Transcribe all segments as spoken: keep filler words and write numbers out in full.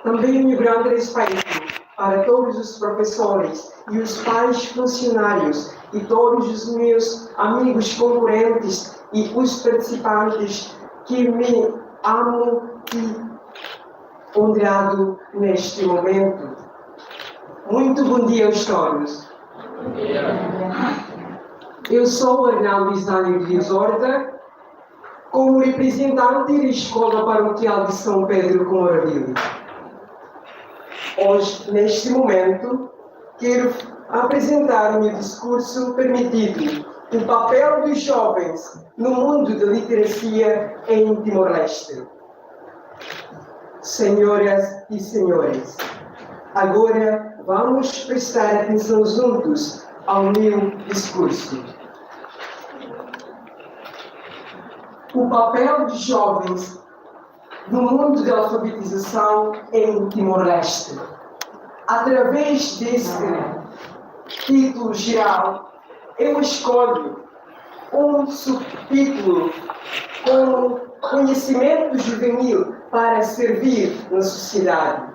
Também um grande respeito para todos os professores e os pais funcionários e todos os meus amigos concorrentes e os participantes que me amam e honrado neste momento. Muito bom dia aos todos. Eu sou Arnaldo Isani de Horta, como representante da Escola Paroquial de São Pedro Comorabili. Hoje, neste momento, quero apresentar o meu discurso permitido, o papel dos jovens no mundo da literacia em Timor-Leste. Senhoras e senhores, agora vamos prestar atenção juntos ao meu discurso. O papel dos jovens no mundo da alfabetização em Timor-Leste. Através deste título geral, eu escolho um subtítulo como conhecimento juvenil para servir na sociedade.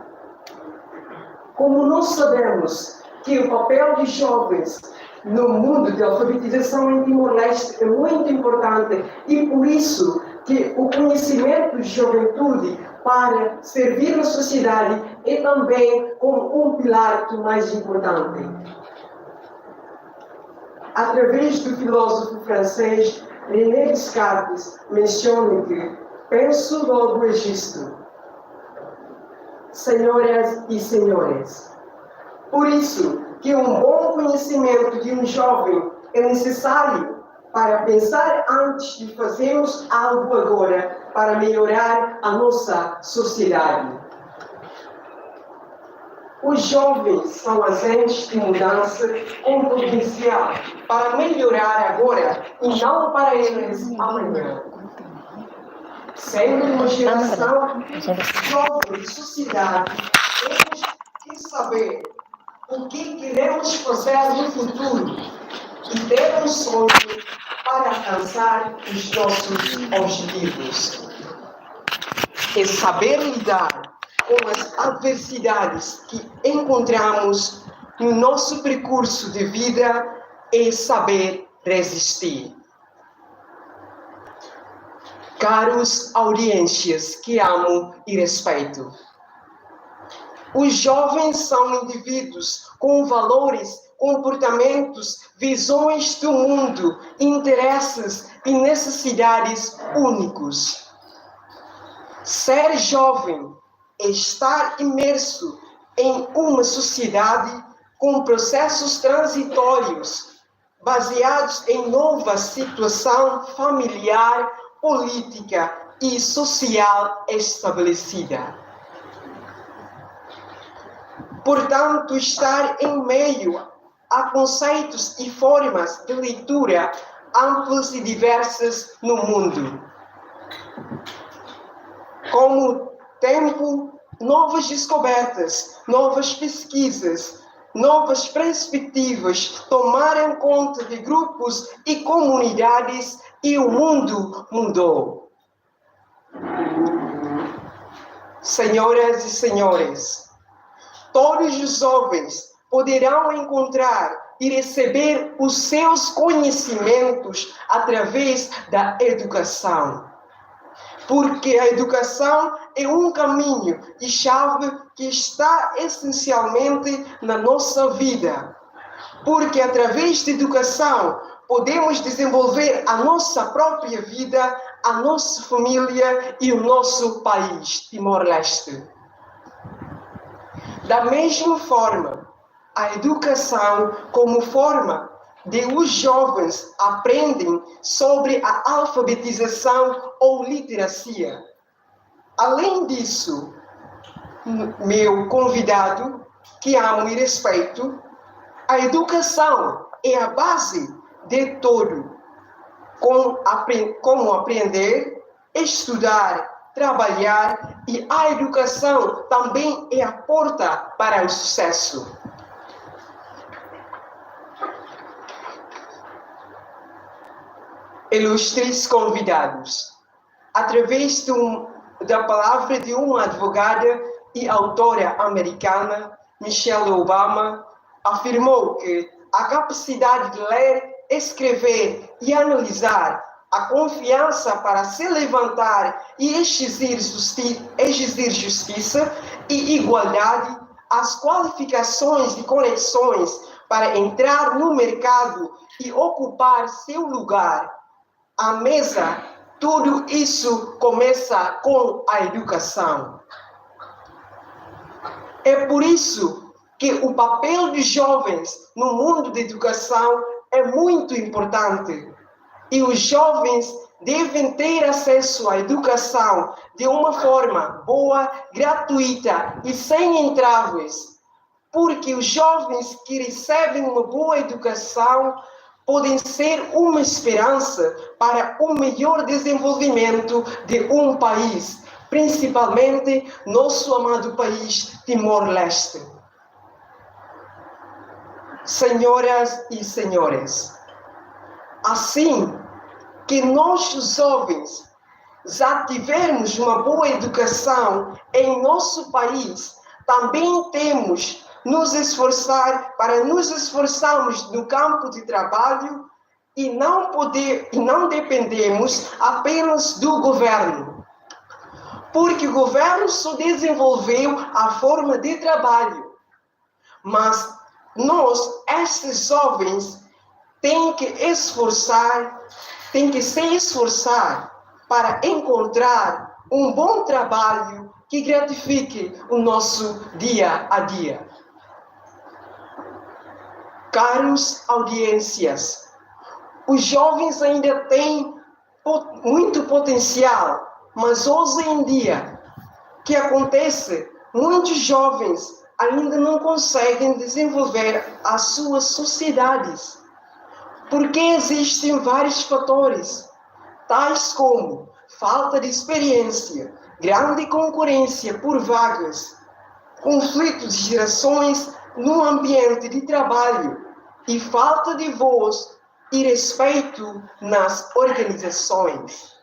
Como nós sabemos que o papel dos jovens no mundo de alfabetização em Timor-Leste é muito importante e por isso que o conhecimento de juventude para servir na sociedade é também como um pilar que mais importante. Através do filósofo francês René Descartes, menciona que penso, logo existo. Senhoras e senhores, por isso que um bom conhecimento de um jovem é necessário para pensar antes de fazermos algo agora para melhorar a nossa sociedade. Os jovens são agentes de mudança com potencial para melhorar agora e não para eles amanhã. Sendo uma geração jovem de sociedade, temos que saber o que queremos fazer no futuro e ter um sonho para alcançar os nossos objetivos. É saber lidar com as adversidades que encontramos no nosso percurso de vida e saber resistir. Caros audiências que amo e respeito, os jovens são indivíduos com valores, comportamentos, visões do mundo, interesses e necessidades únicos. Ser jovem é estar imerso em uma sociedade com processos transitórios baseados em nova situação familiar, política e social estabelecida. Portanto, estar em meio a conceitos e formas de leitura amplas e diversas no mundo. Com o tempo, novas descobertas, novas pesquisas, novas perspectivas tomaram conta de grupos e comunidades e o mundo mudou. Senhoras e senhores, todos os jovens poderão encontrar e receber os seus conhecimentos através da educação. Porque a educação é um caminho e chave que está essencialmente na nossa vida. Porque através de educação podemos desenvolver a nossa própria vida, a nossa família e o nosso país, Timor-Leste. Da mesma forma, a educação como forma de os jovens aprendem sobre a alfabetização ou literacia. Além disso, meu convidado, que amo e respeito, a educação é a base de todo. Com apre-, como aprender, estudar, trabalhar e a educação também é a porta para o sucesso. Ilustres convidados, através de um, da palavra de uma advogada, e autora americana Michelle Obama afirmou que a capacidade de ler, escrever e analisar a confiança para se levantar e exigir justi-, exigir justiça e igualdade, as qualificações e conexões para entrar no mercado e ocupar seu lugar à mesa, tudo isso começa com a educação. É por isso que o papel dos jovens no mundo da educação é muito importante. E os jovens devem ter acesso à educação de uma forma boa, gratuita e sem entraves, porque os jovens que recebem uma boa educação podem ser uma esperança para o melhor desenvolvimento de um país, principalmente nosso amado país Timor-Leste. Senhoras e senhores, assim que nós, os jovens, já tivermos uma boa educação em nosso país, também temos nos esforçar para nos esforçarmos no campo de trabalho e não poder, e não dependemos apenas do governo. Porque o governo só desenvolveu a forma de trabalho. Mas nós, estes jovens, tem que esforçar, tem que se esforçar para encontrar um bom trabalho que gratifique o nosso dia a dia. Caros audiências, os jovens ainda têm po-, muito potencial, mas hoje em dia, que acontece, muitos jovens ainda não conseguem desenvolver as suas sociedades, porque existem vários fatores, tais como falta de experiência, grande concorrência por vagas, conflito de gerações no ambiente de trabalho e falta de voz e respeito nas organizações.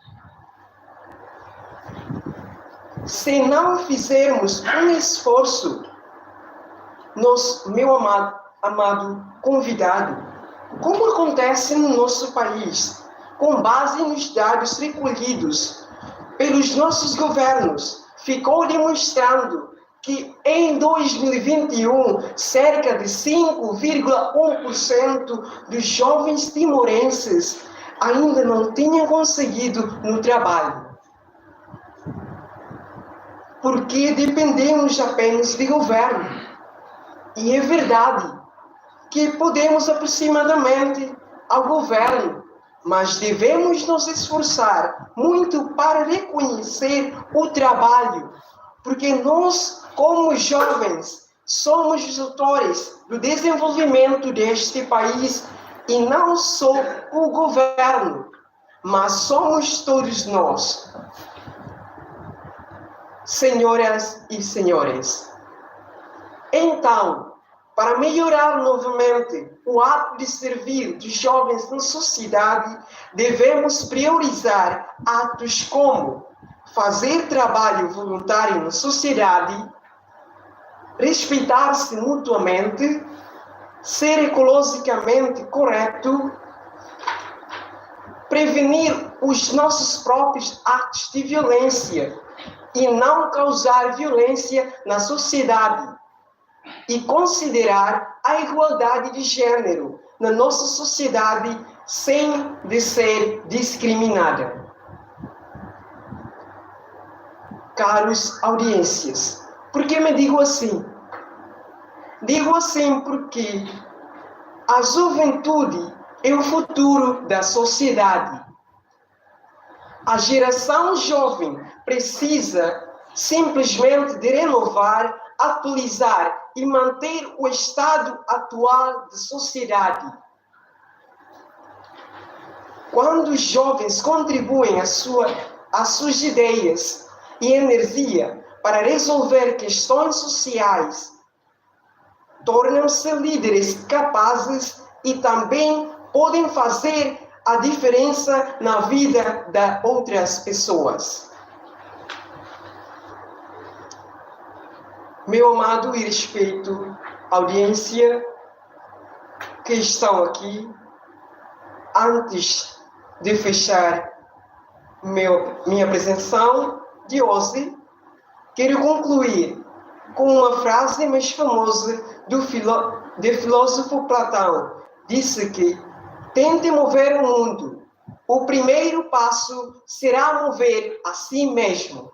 Se não fizermos um esforço, nos, meu amado, amado convidado, como acontece no nosso país, com base nos dados recolhidos pelos nossos governos, ficou demonstrando que em dois mil e vinte e um, cerca de cinco vírgula um por cento dos jovens timorenses ainda não tinham conseguido no trabalho. Porque dependemos apenas de governo. E é verdade que podemos aproximadamente ao governo, mas devemos nos esforçar muito para reconhecer o trabalho, porque nós, como jovens, somos os autores do desenvolvimento deste país e não só o governo, mas somos todos nós. Senhoras e senhores, então, para melhorar novamente o ato de servir dos jovens na sociedade, devemos priorizar atos como fazer trabalho voluntário na sociedade, respeitar-se mutuamente, ser ecologicamente correto, prevenir os nossos próprios atos de violência e não causar violência na sociedade, e considerar a igualdade de género na nossa sociedade sem de ser discriminada. Caros audiências, por que me digo assim? Digo assim porque a juventude é o futuro da sociedade. A geração jovem precisa simplesmente de renovar, atualizar e manter o estado atual de sociedade. Quando os jovens contribuem a sua, as suas ideias e energia para resolver questões sociais, tornam-se líderes capazes e também podem fazer a diferença na vida de outras pessoas. Meu amado e respeito audiência que estão aqui, antes de fechar meu, minha apresentação de hoje, quero concluir com uma frase mais famosa do filó-, de filósofo Platão. Disse que tente mover o mundo. O primeiro passo será mover a si mesmo.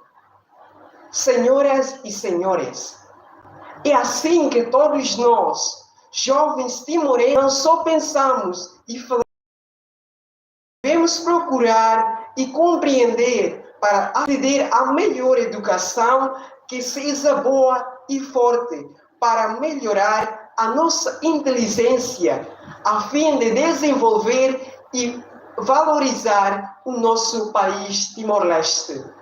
Senhoras e senhores, é assim que todos nós, jovens timorenses, não só pensamos e falamos, devemos procurar e compreender para aceder à melhor educação que seja boa e forte para melhorar a nossa inteligência, a fim de desenvolver e valorizar o nosso país Timor-Leste.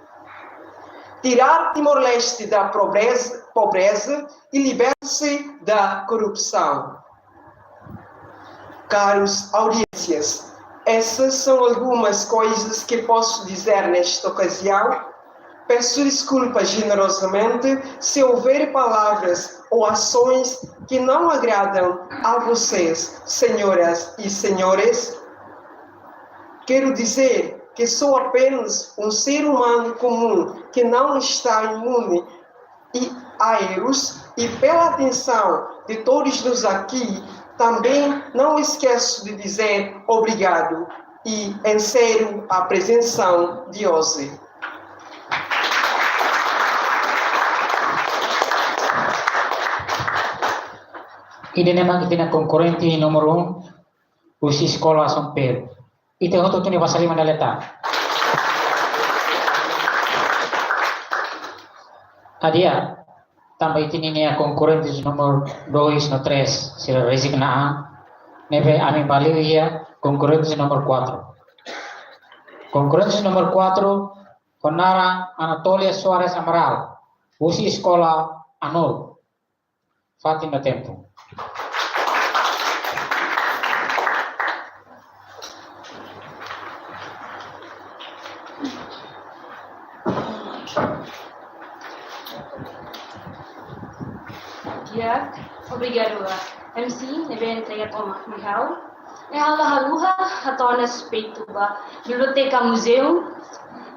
Tirar Timor-Leste da pobreza, pobreza e libertar-se da corrupção. Caros audiências, essas são algumas coisas que posso dizer nesta ocasião. Peço desculpa generosamente se houver palavras ou ações que não agradam a vocês, senhoras e senhores. Quero dizer que sou apenas um ser humano comum que não está imune e a erros, e pela atenção de todos nós aqui, também não esqueço de dizer obrigado e encerro a apresentação de hoje. Ida-ne'e mak ita-nia konkorrente númeru um, husi Eskola São Pedro. Ita hotu tuni basa liman daleta. Hadi'a, tanba ita-nia konkorrente númeru dois no três, sira rezigna an, ne'ebé ami bá liu iha konkorrente númeru quatro. Konkorrente númeru quatro, ho naran Anatolia Soares Amaral, husi Eskola ANUR. Fatin no tempu. Di'ak, obrigadu ba M C ne'ebé entrega tomak mai ha'u. Ne'e ha'u la haluha hato'o ona respeitu ba Biblioteka Muzeu,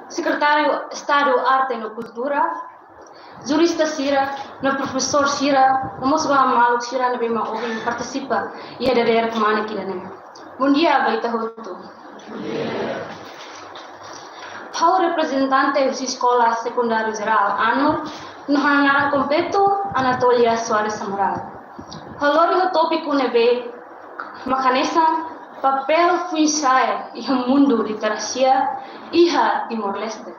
Sekretáriu Estadu Arte no Kultura, jurista sira, no profesór sira, no mós ba maluk sira ne'ebé mak ohin partisipa iha dadeer kmanek ida-ne'e. Bondia ba ita hotu. Ha'u reprezentante husi Eskola Sekundáriu Jerál ANUR, no ha'u-nia naran kompletu Anatolia Soares Amaral. Ha'u lori ho tópiku ne'ebé mak hanesan papél foin-sa'e iha mundu literasia iha Timor-Leste.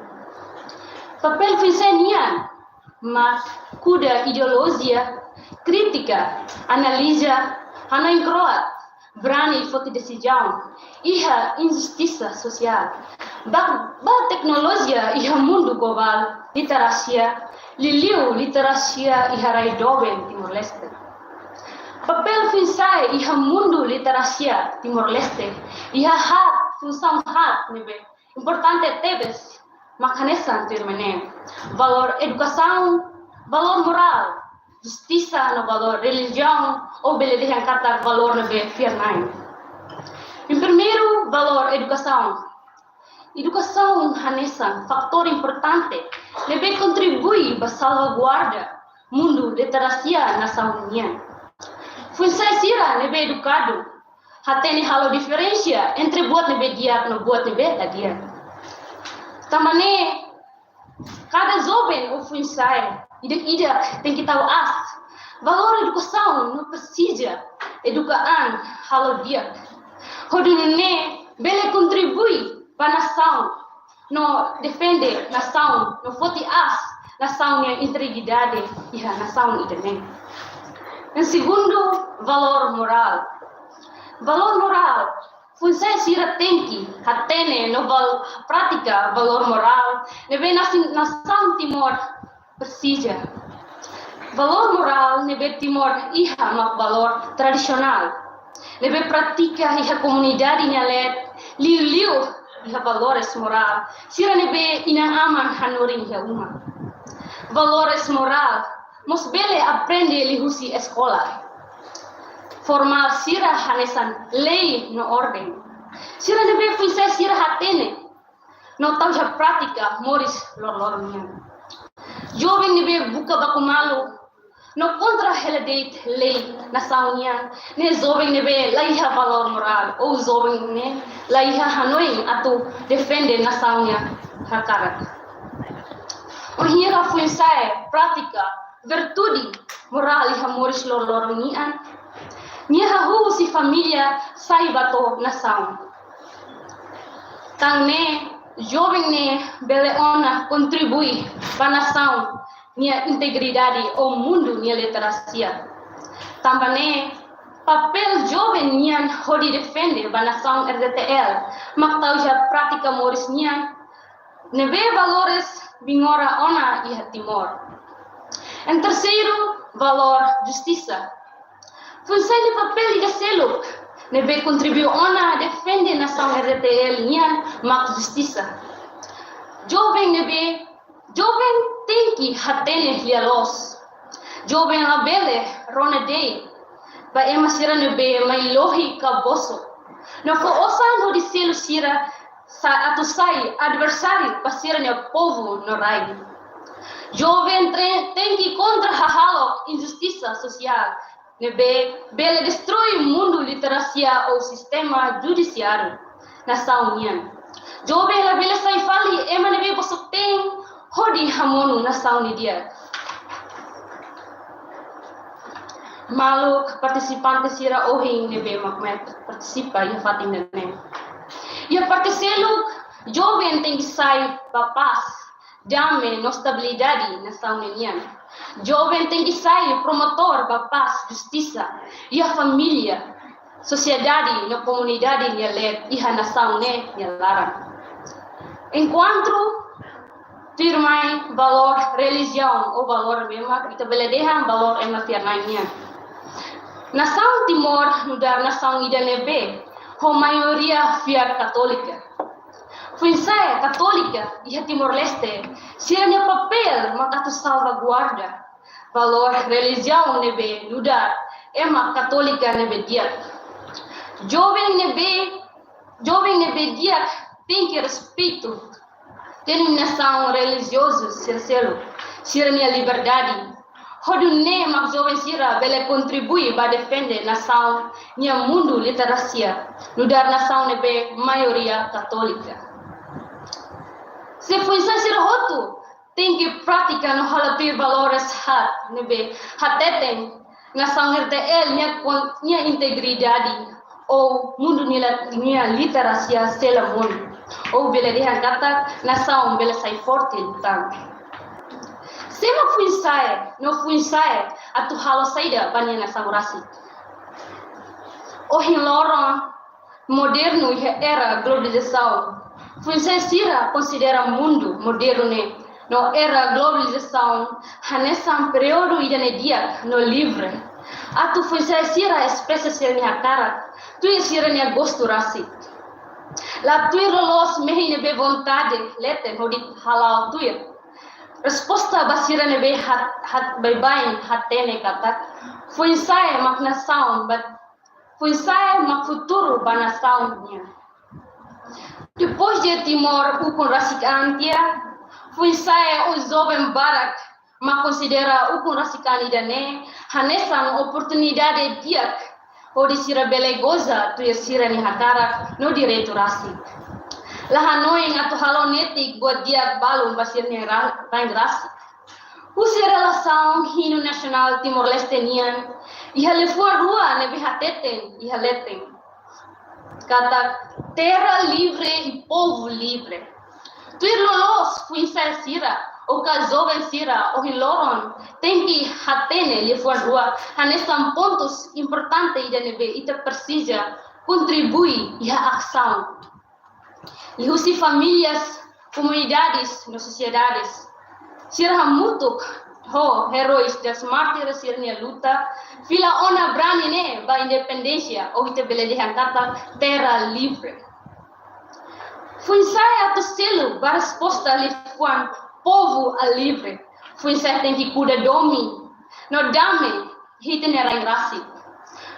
Papél foin-sa'e nian mak kuda ideolojia, krítika, analiza, hanoin kro'at, brani foti desizaun iha injustisa sosiál. Ba, ba teknolojia iha mundu globál, literasia, liuliu literasia iha rai doben Timor-Leste. Papél foin-sa'e iha mundu literasia Timor-Leste, iha haat, funsaun haat ne'ebé importante tebes, mak hanesan tuirmai ne'e: valór edukasaun, valór morál, justisa no valór relijiaun, ou bele dehan katak valór ne'ebé fiar-na'in. Em primeiru, valór edukasaun. Edukasaun hanesan fatór importante ne'ebé kontribui ba salvaguarda mundu literasia nasaun nian. Foin-sa'e sira ne'ebé edukadu hatene halo diferensa entre buat ne'ebé di'ak no buat ne'ebé la di'ak. Tanba ne'e, kada joven ou foin-sa'e ida-idak tenke tau aas valór edukasaun no presiza eduka an halo di'ak, hodi nune'e bele kontribui ba nasaun, no defende nasaun, no foti aas nasaun nia integridade iha nasaun ida-ne'e. Em segundu, valór morál. Valór morál, foin-sa'e sira tenke hatene no val-, pratika valór morál ne'ebé nasin-, nasaun Timor presiza. Valór morál ne'ebé Timor iha mak valór tradisionál, ne'ebé pratika iha komunidade nia leet, liuliu iha valores morál sira ne'ebé inan-aman hanorin iha uma. Valores morál mós bele aprende liuhusi eskola formál sira hanesan lei no orden. Sira ne'ebé foin-sa'e sira hatene no tau iha prátika moris loroloron nian. Joven ne'ebé buka baku malu no kontra hela de'it lei nasaun nian, ne'e joven ne'ebé la iha valór morál, ou joven ne'e la iha hanoin atu defende nasaun nia hakarak. Wainhira foin-sa'e pratika virtude morál iha moris loroloron nian, nia hahú husi família sai ba to'o nasaun. Tan ne'e, joven ne'e bele ona kontribui ba nasaun nia integridade ou mundu nia literasia. Tanba ne'e, papél joven nian hodi defende ba nasaun R D T L mak tau iha prátika moris nian ne'ebé valores bin ora ona iha Timor. Em terseiru, valór justisa. Foin-sa'e nia papél ida seluk ne'ebé kontribui ona defende nasaun R D T L nian mak justisa. Joven ne'ebé, joven tenke hatene lia-loos. Joven labele rona de'it ba ema sira ne'ebé mai lohi ka bosok no fó osan hodi selu sira sa atu sai adversáriu ba sira-nia povu no rai. Joven tre- tenke kontra hahalok injustisa sosiál ne'ebé bele destroi mundu literasia ou sistema judisiáriu nasaun nian. Joven labele sai fali ema ne'ebé bosok-teen hodi hamonu nasaun nia di'ak. Maluk partisipante sira ohin ne'ebé mak mai partisipa iha fatin ida-ne'e. Iha parte seluk, joven tenke sai ba pás, dame no estabilidade nasaun nian. Joven tenke sai promotór ba pás, justisa iha família, sosiedade no komunidade nia leet iha nasaun ne'e nia laran. Enkuantu tuirmai valór relijiaun ou valór ema, ita bele dehan valór ema fiar-na'in nian. Nasaun Timor nu'udar nasaun ida ne'ebé ho maioria fiar katólika. Foin-sa'e katólika iha Timor-Leste, sira-nia papél mak atu salvaguarda valór relijiaun ne'ebé nu'udar ema katólika ne'ebé di'ak. Joven ne'ebé, joven ne'ebé di'ak tenke respeitu denominasaun relijiozu sira seluk, sira-nia liberdade. Hodi nune'e mak joven sira bele kontribui ba defende nasaun nia mundu literasia, nu'udar nasaun ne'ebé maioria katólika. Se foin-sa'e sira hotu tenke pratika no halo tuir valores haat ne'ebé hateten nasaun R T L nia kon- nia integridade ou mundu nia la- nia literasia sei la monu. Ou bele dehan katak nasaun bele sai forte liután. Se ema foin-sa'e, no foin-sa'e atu halo saida ba nia nasaun rasik. Ohin loron modernu iha era globalizasaun. Foin-sa'e sira konsidera mundu modernu ne'e no era globalizasaun hanesan períodu ida ne'e di'ak no livre atu foin-sa'e sira espresa sira-nia hakarak tuir sira-nia gostu rasik. La tuir loloos mehi ne'ebé vontade leten hodi hala'o tuir. Resposta ba sira ne'ebé hat- hat- baibain hatene katak foin-sa'e mak nasaun ba foin-sa'e mak futuru ba nasaun nian. Depois de Timor ukun rasik an tiha, foin-sa'e ou joven barak mak konsidera ukun rasik an ida-ne'e hanesan oportunidade di'ak hodi sira bele goza tuir sira-nia hakarak no direitu rasik. La hanoin atu halo netik buat di'ak balun ba sira-nia ra- rain rasik. Husi relasaun hinu nasionál Timor-Leste nian, iha liafuan rua ne'ebé hateten iha leten katak terra livre e povo livre. Tuir loloos foin-sa'e sira, ou ka joven sira, ohin loron, tenke hatene liafuan rua hanesan pontus importante ida ne'ebé ita presiza kontribui iha asaun. Liuhusi famílias, komunidades no sosiedades. Sira hamutuk ho heróis das mártires sira-nia luta, fila ona brani ne'e ba independénsia, ou ita bele dehan katak terra livre. Foin-sa'e atu selu ba resposta liafuan povo livre, foin-sa'e tenke kuda domin, no dame iha ita-nia rain rasik.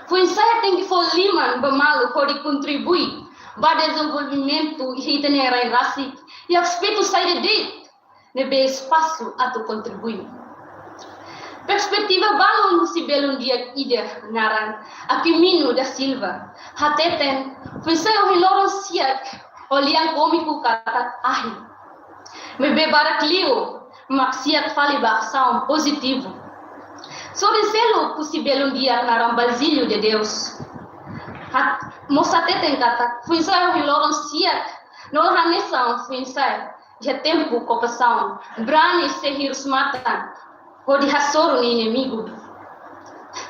Foin-sa'e tenke fó liman ba malu hodi kontribui ba dezenvolvimentu iha ita-nia rain rasik, i aspetu saida de'it ne'ebé espasu atu kontribui. Perspetiva balun husi belun di'ak ida naran Aquilino da Silva hateten, foin-sa'e ohin loron siak ho lian kómiku katak ahi. Maibé barak liu mak siak fali ba asaun pozitivu. Sorin seluk husi belun di'ak naran Basílio de Deus hat-, mós hateten katak foin-sa'e ohin loron siak, no la hanesan foin-sa'e iha tempu okupasaun, brani sei hirus matan hodi hasoru nia inimigu,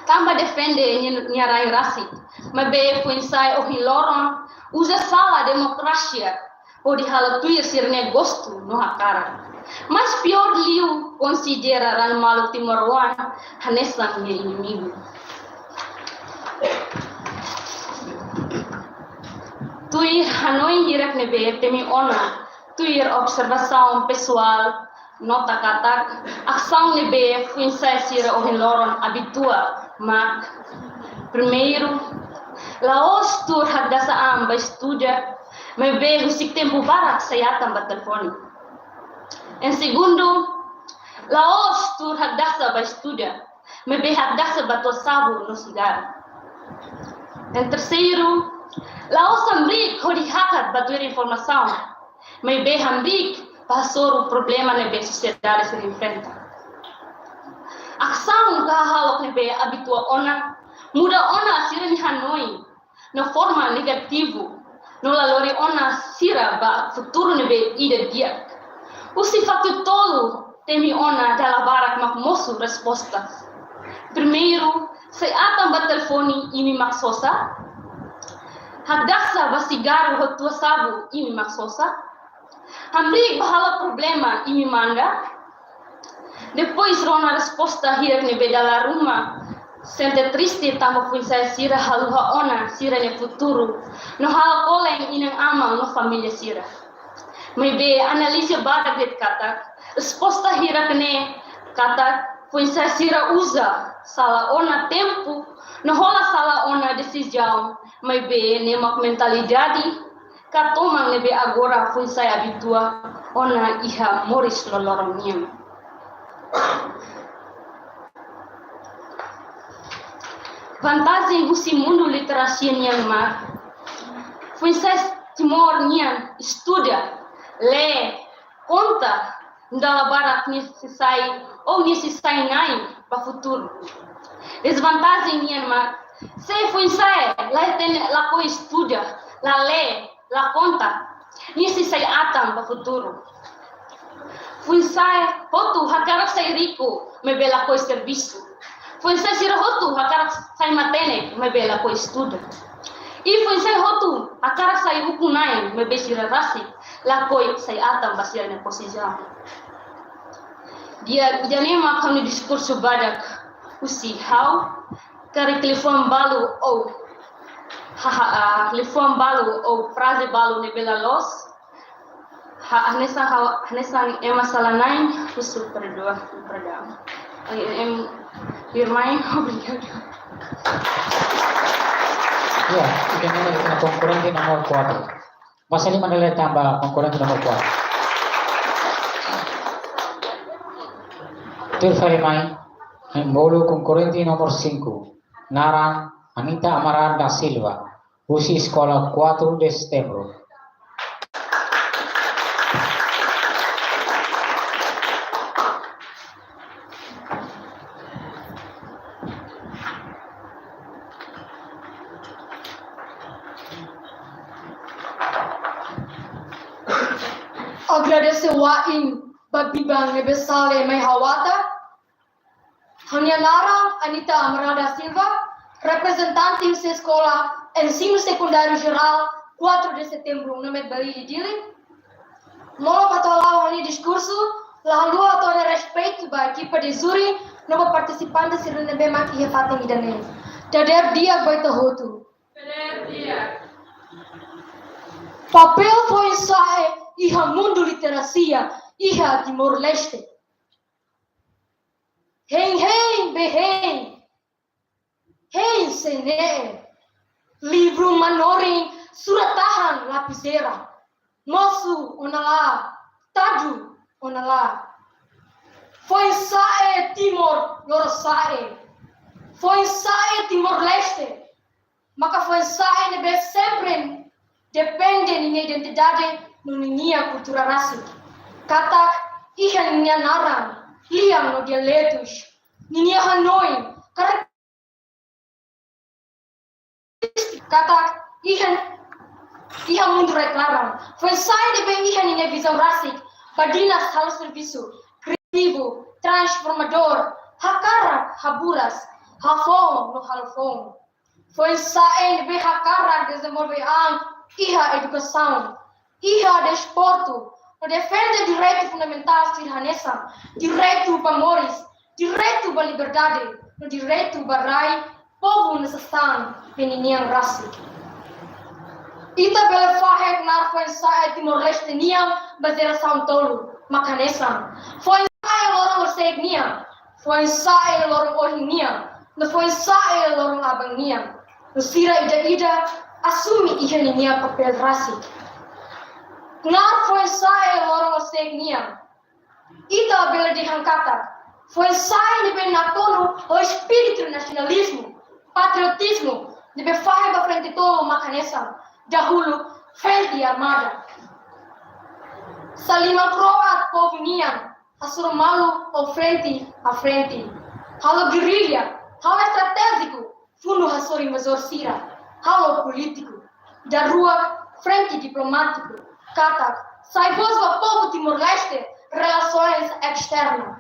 tanba defende nia, nia rain rasik. Maibé foin-sa'e ohin loron uza sala demokrasia hodi halo tuir sira-nia gostu no hakarak. Mas piór liu, konsidera raan maluk timoroan hanesan nia inimigu. Tuir hanoin hirak ne'ebé temi ona, tuir observasaun pesoál, nota katak asaun ne'ebé foin-sa'e sira ohin loron abitua mak: primeiru, la'ós tuur hakdasa an ba estuda, maibé husik tempu barak sai atan ba telefone. Em segundu, la'ós tuur hakdasa ba estuda, maibé hakdasa ba tua sabu no sigarru. Em terseiru, la'ós hamriik hodi hakat ba tuir informasaun, maibé hamriik ba hasoru problema ne'ebé sosiedade sira enfrenta. Asaun ka hahalok ne'ebé abitua ona, muda ona sira-nia hanoin no forma negativu, no la lori ona sira ba futuru ne'ebé ida di'ak. Husi faktu tolu temi ona dala barak mak mosu resposta. Primeiru, sai atan ba telefone imi mak sosa. Hakdasa ba sigarru ho tua sabu imi mak sosa. Hamriik ba halo problema imi manda. Depois rona resposta hirak ne'ebé dala ruma sente triste tanba foin-sa'e sira haluha ona sira-nia futuru, no halo kolen inan-aman no família sira. Maibé analiza badak de'it katak resposta hirak ne'e katak foin-sa'e sira uza sala ona tempu, no hola sala ona desizaun, maibé ne'e mak mentalidade ka toman ne'ebé agora foin-sa'e abitua ona iha moris loroloron nian. Vantajen husi mundu literasia nian mak foin-sa'e Timor nian estuda, lee, konta, dala barak nia sei sai, ou nia sei sai na'in ba futuru. Dezvantajen nian mak, se foin-sa'e la hatene, lakohi estuda, la lee, la konta, nia sei sai atan ba futuru. Foin-sa'e hotu hakarak sai riku, maibé lakohi servisu. Foin-sa'e sira hotu hakarak sai matenek, maibé lakohi estuda. I foin-sa'e hotu hakarak sai ukun-na'in, maibé sira rasik lakohi sai atan ba sira-nia pozisaun. Di'ak, ida-ne'e mak ha'u-nia diskursu badak husi ha'u, karik liafuan balu ou, ha, ha, ah, liafuan balu ou fraze balu ne'ebé la loos, ha, hanesan ha'u, hanesan ema sala-na'in, husu perdua, perdua. Ai, em, irmã, obrigada. Ya, ida-ne'e mak konkorrente nomor kuatru. Masa lima nilai tanba konkorrente nomor kuatru. Tuir fali mai, imi bolu konkorrente nomor sinku, naran Anita Amaral da Silva, husi Eskola Quatro de Setembro. Agradese wa'in ba biban ne'ebé sa'e mai ha'u-ata. Ha'u-nia naran Anita Amaral da Silva, reprezentante husi Eskola Ensinu Sekundáriu Jerál Quatro de Setembro, Namedbalidi, Dili. Molok atu hala'o ha'u-nia diskursu, la haluha atu hato'o respeitu ba ekipa de júri, no ba partisipante sira ne'ebé mak iha fatin ida-ne'e. Dadeer di'ak ba ita hotu. Papél foin-sa'e iha mundu literasia iha Timor-Leste. Hein, hein, bee sei ne'e, livru manorin, surat-tahan, lapizeira. Mosu ona lae, tadu ona lae. Foin-sa'e Timor Lorosa'e. Foin-sa'e Timor-Leste. Maka foin-sa'e ne'ebé sempre depende ninia identidade no ninia kultura rasik. Katak iha ninia naran, lian no dialetus. Ninia hanoin, karakterístika katak iha, iha mundu rai-klaran. Foin-sa'e ne'ebé iha ninia vizaun rasik, badinas halo servisu, kriativu, transformadór, hakarak haburas, hafoun no halo foun. Foin-sa'e ne'ebé hakarak dezenvolve an iha edukasaun, iha desportu, no defende direitu fundamentál sira hanesan direitu ba moris, direitu ba liberdade, no direitu ba rai povu nasaun be ninian rasik. Ita bele fahe knaar foin-sa'e Timor-Leste nian ba jerasaun tolu, mak hanesan: foin-sa'e loron horiseik nian, foin-sa'e loron ohin nian, no foin-sa'e loron aban nian. No sira ida-idak asume iha ninia papél rasik. Knaar foin-sa'e loron horiseik nian, ita bele dehan katak foin-sa'e ne'ebé nakonu ho espíritu nasionalizmu, patriotizmu, ne'ebé fahe ba frente tolu mak hanesan: dahuluk, frente armada. Saliman kro'at povu nian, hasoru malu ho frente a frente. Halo gerrilla, halo estratéjiku, funu hasoru invazór sira, halo polítiku. Daruak, frente diplomátiku, katak sai vós ba povu Timor-Leste, relasoens esterna.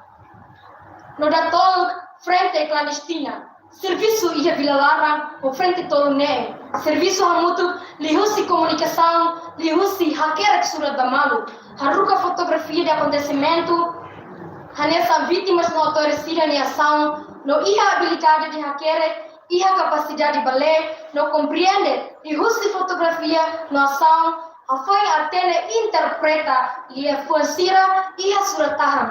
No datoluk, frente klandestina, servisu iha vila laran ho frente tolu ne'e. Servisu hamutuk liuhusi komunikasaun, liuhusi hakerek surat ba malu, haruka fotografia de akontesimentu, hanesan vítimas no autores sira-nia asaun, no iha abilidade de hakerek, iha kapasidade ba lee no komprende liuhusi fotografia no asaun, hafoin hatene, interpreta liafuan sira iha surat-tahan,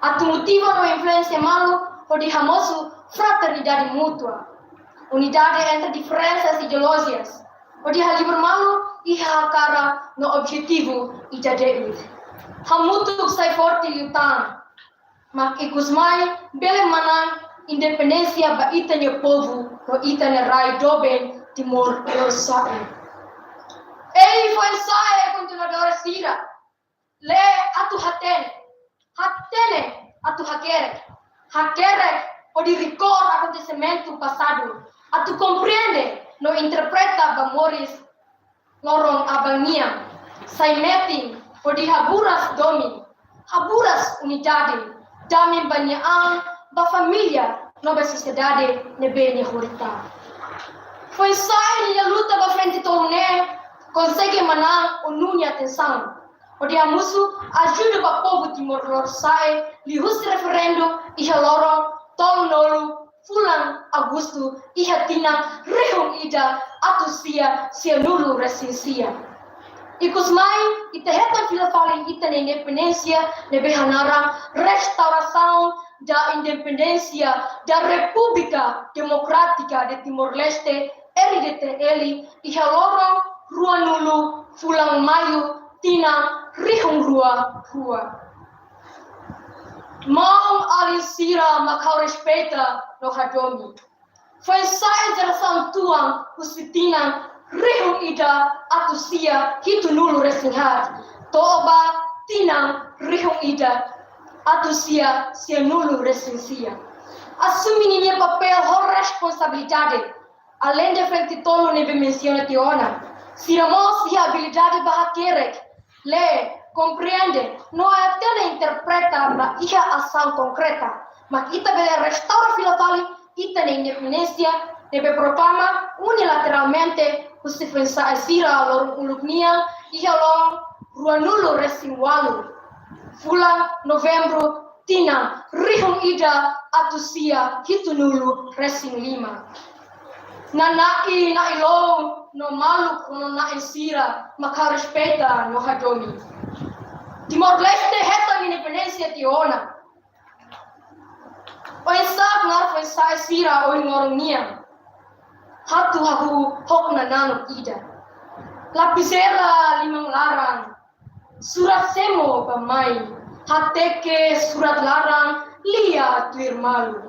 atu motiva no influensia malu hodi hamosu fraternidade mútua, unidade entre diferensas ideolójias, hodi halibur malu iha hakarak no objetivu ida de'it. Hamutuk sai forte liután, mak ikus mai bele manán independénsia ba ita-nia povu no ita-nia rai doben Timor Lorosa'e. Ei foin-sa'e kontinuadór sira, lee atu hatene, hatene atu hakerek, hakerek hodi rekorda akontesimentu pasadu, atu komprende no interpreta ba moris loron aban nian, sai metin hodi haburas domin, haburas unidade, dame ba nia an, ba família, no ba sosiedade ne'ebé nia horita. Foin-sa'e nia luta ba frente tolu ne'e konsege manán ONU nia atensaun, hodi hamosu ajuda ba povu Timor Lorosa'e liuhusi referendu iha loron tolunulu fulan Agostu iha tinan rihun ida atus sia sianulu resin sia. Ikus mai, ita hetan fila fali ita-nia independénsia ne'ebé hanaran Restauração da Independência da República Democrática de Timor-Leste, R D T L, iha loron ruanulu fulan Maiu tinan rihun rua rua. Maun-alin sira mak ha'u respeita no hadomi. Foin-sa'e jerasaun tuan husi tinan rihun ida atus sia hitunulu resin haat to'o ba tinan rihun ida atus sia sianulu resin sia. Asume ninia papél ho responsabilidade, aleinde frente tolu ne'ebé mensiona tiha ona, sira mós iha abilidade ba hakerek, lee, komprende, no hatene, interpreta ba iha asaun konkreta, mak ita bele restaura fila fali ita-nia independénsia ne'ebé proklama unilateralmente husi foin-sa'e sira loron uluk nian iha loron ruanulu resin ualu fulan Novembru tinan rihun ida atus sia hitunulu resin lima. Na'i-na'i loron no maluk rona-na'in sira mak ha'u respeita no hadomi. Timor-Leste hetan independénsia tiha ona. Oinsá knaar foin-sa'e sira ohin loron nian? Hatu hahú ho nananuk ida. Lapizeira liman laran. Surat semo ba mai. Hateke surat laran, lia tuir malu.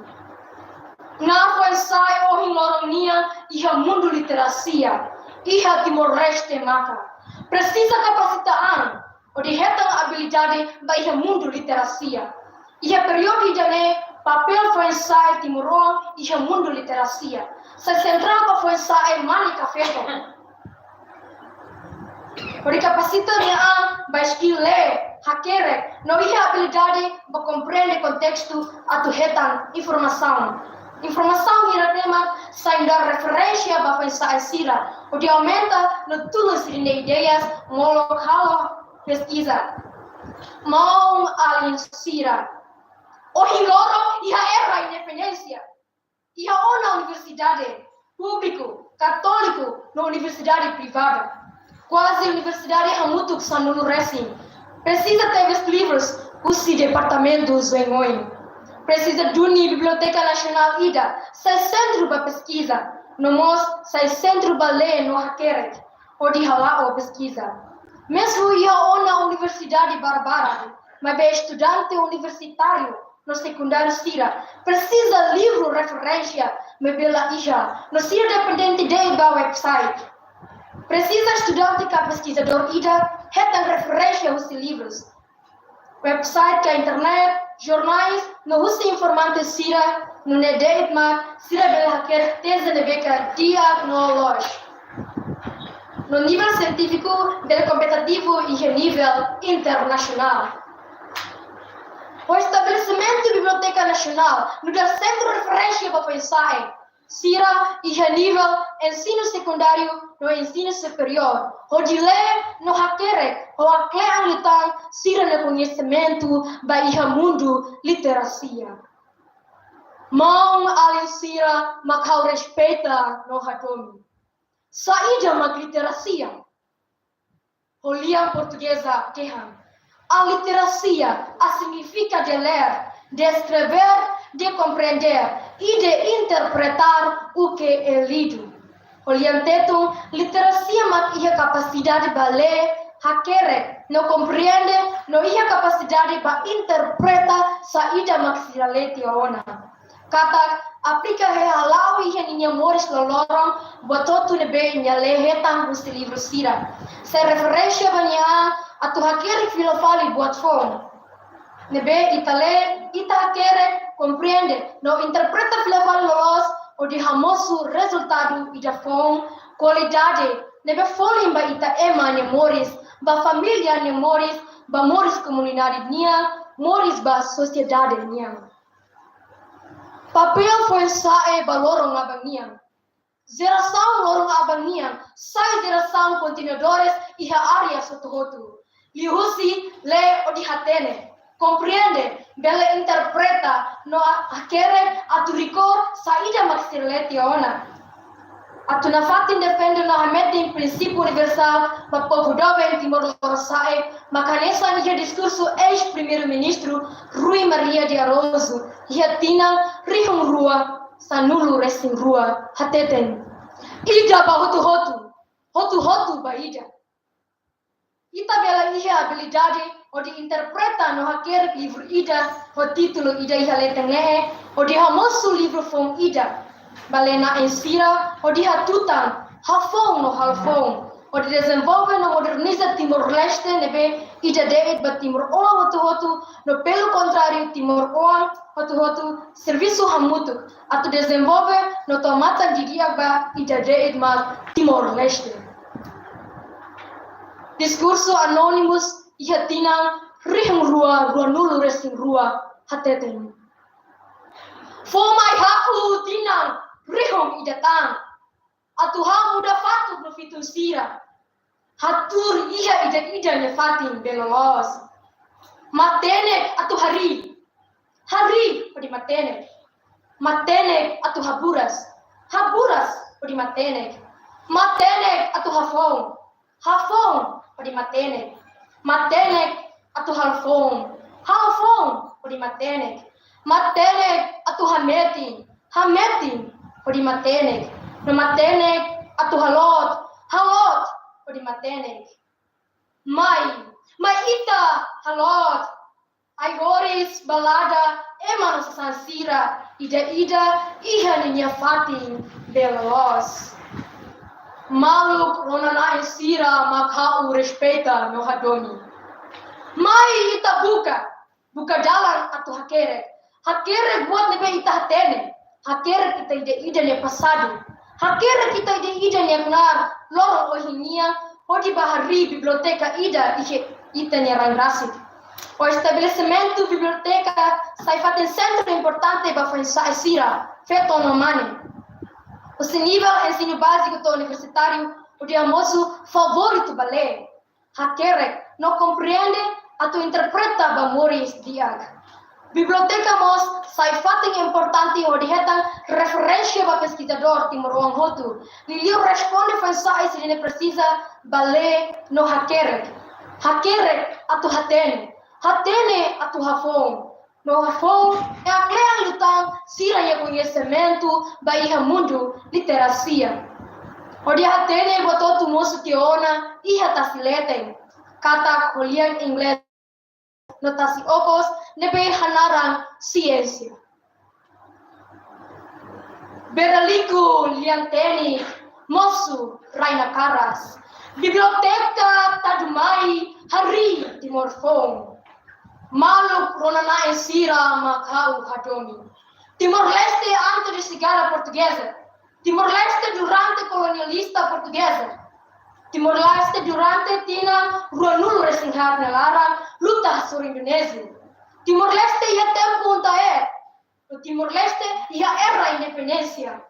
Knaar foin-sa'e ohin loron nian iha mundu literasia, iha Timor-Leste maka presiza kapasita an hodi hetan abilidade ba iha mundu literasia. Iha períodu ida-ne'e, papél foin-sa'e timoroan iha mundu literasia sai sentrál ba foin-sa'e mane ka feto. Hodi kapasita nia an ba skill lee, hakerek, no iha abilidade ba komprende kontestu atu hetan informasaun. Informasaun hirak-ne'e mak sai nu'udar referénsia ba foin-sa'e sira, hodi aumenta no tulun sira-nia ideias molok halo peskiza. Maun-alin sira, ohin loron iha era independénsia, iha ona universidade públiku, katóliku no universidade privada. Kuaze universidade hamutuk sanulu-resin. Presiza tebes livrus husi departamentu oioin. Presiza duni Biblioteka Nasionál ida sai sentru ba peskiza, no mós sai sentru ba lee no hakerek, hodi hala'o peskiza. Mezmu iha ona universidade barak-barak, maibé estudante universitáriu no sekundáriu sira presiza livru referénsia, maibé la iha, no sira dependente de'it ba website. Presiza estudante ka peskizadór ida hetan referénsia husi livrus, website ka internet, jornais, no husi informante sira, nune'e de'it mak sira bele hakerek teze ne'ebé ka di'ak no loos. No nivel sientífiku bele kompetitivu iha nivel internasionál. Ho estabelesimentu Biblioteka Nasionál nu'udar sentru referénsia ba foin-sa'e sira iha nivel ensinu sekundáriu no ensinu superiór, hodi lee no hakerek ho hakle'an liután sira-nia koñesimentu ba iha mundu literasia. Maun-alin sira mak ha'u respeita no hadomi, saida mak literasia? Ho lian portugeza dehan: a literacia a significa de ler, de escrever, de compreender e de interpretar o que é lido. Ho lian tetun, literasia mak iha kapasidade ba lee, hakerek, no komprende, no iha kapasidade ba interpreta saida mak sira lee tiha ona. Katak aplika iha hala'o iha ninia moris loroloron, buat hotu ne'ebé nia lee hetan husi livru sira sai referénsia ba nia an atu hakerek fila fali buat foun ne'ebé ita lee, ita hakerek, komprende, no interpreta fila fali loloos, hodi hamosu rezultadu ida foun, kualidade ne'ebé folin ba ita ema nia moris, ba família nia moris, ba moris komunidade nian, moris ba sosiedade nian. Papél foin-sa'e ba loron aban nian. Jerasaun loron aban nian sai jerasaun kontinuadores iha área hotu-hotu. Liuhusi lee hodi hatene, komprende, bele interpreta, no a-, hakerek atu rikor saida mak sira lee tiha ona. Atu nafatin defende no hametin prinsípiu universál ba povu doben Timor Lorosa'e, mak hanesan iha diskursu eis-Primeiru-Ministru Rui Maria de Araújo, iha tinan rihun rua sanulu-resin-rua, hateten: ida ba hotu-hotu, hotu-hotu ba ida. Ita bele iha abilidade hodi interpreta no hakerek livru ida ho títulu ida iha leten ne'e, hodi hamosu livru foun ida ba lee-na'in sira, hodi hatutan hafoun no halo foun, hodi dezenvolve no moderniza Timor-Leste ne'ebé ida de'it ba timoroan hotu-hotu, no pelu kontráriu, timoroan hotu-hotu servisu hamutuk atu dezenvolve no tau matan didi'ak ba ida de'it mak Timor-Leste. Diskursu Anonymous iha tinan rihun rua ruanulu-resin-rua hateten: Fó mai ha'u tinan rihun ida tan atu ha'u muda fatuk no fitun sira, hatuur iha ida-idak nia fatin bele loloos. Matenek atu harii, harii hodi matenek. Matenek atu haburas, haburas hodi matenek. Matenek atu hafoun, hafoun hodi matenek. Matenek atu halo foun, halo foun hodi matenek. Matenek atu hametin, hametin hodi matenek. No matenek atu halot, halot hodi matenek. Mai, mai ita halot. Ai-horis balada ema no sasán sira, ida-ida iha ninia fatin bee loloos. Maluk rona-na'in sira mak ha'u respeita no hadomi. Mai ita buka, buka dalan atu hakerek. Hakerek buat ne'ebé ita hatene. Hakerek ita ida-ida nia pasadu. Hakerek ita ida-ida nia knaar loron ohin nian, hodi bá harii biblioteka ida iha ita-nia rain rasik. Ho estabelesimentu biblioteka sai fatin sentru importante ba foin-sa'e sira, feto no mane, husi nivel ensinu báziku to'o universitáriu, hodi hamosu favóritu ba lee, hakerek no komprende atu interpreta ba moris di'ak. Biblioteka mós sai fatin importante hodi hetan referénsia ba peskizadór timoroan hotu, liuliu responde foin-sa'e sira-nia presiza ba lee no hakerek. Hakerek atu hatene, hatene atu hafoun, no hafoun iha kle'an liután sira-nia koñesimentu ba iha mundu literasia. Hodi hatene buat hotu mosu tiha ona iha tasi leten, katak ho lian inglés no tasi okos ne'ebé hanaran siénsia. Beraliku lian tenik, mosu rai nakaras. Biblioteka tadu mai harii Timor foun. Maluk rona-na'in sira mak ha'u hadomi. Timor-Leste antes de chegada portuguesa. Timor-Leste durante kolonialista portugeza. Timor-Leste durante tinan ruanulu-resin-haat nia laran luta hasoru Indonézia. Timor-Leste iha tempu UNTAER. No Timor-Leste iha era independénsia.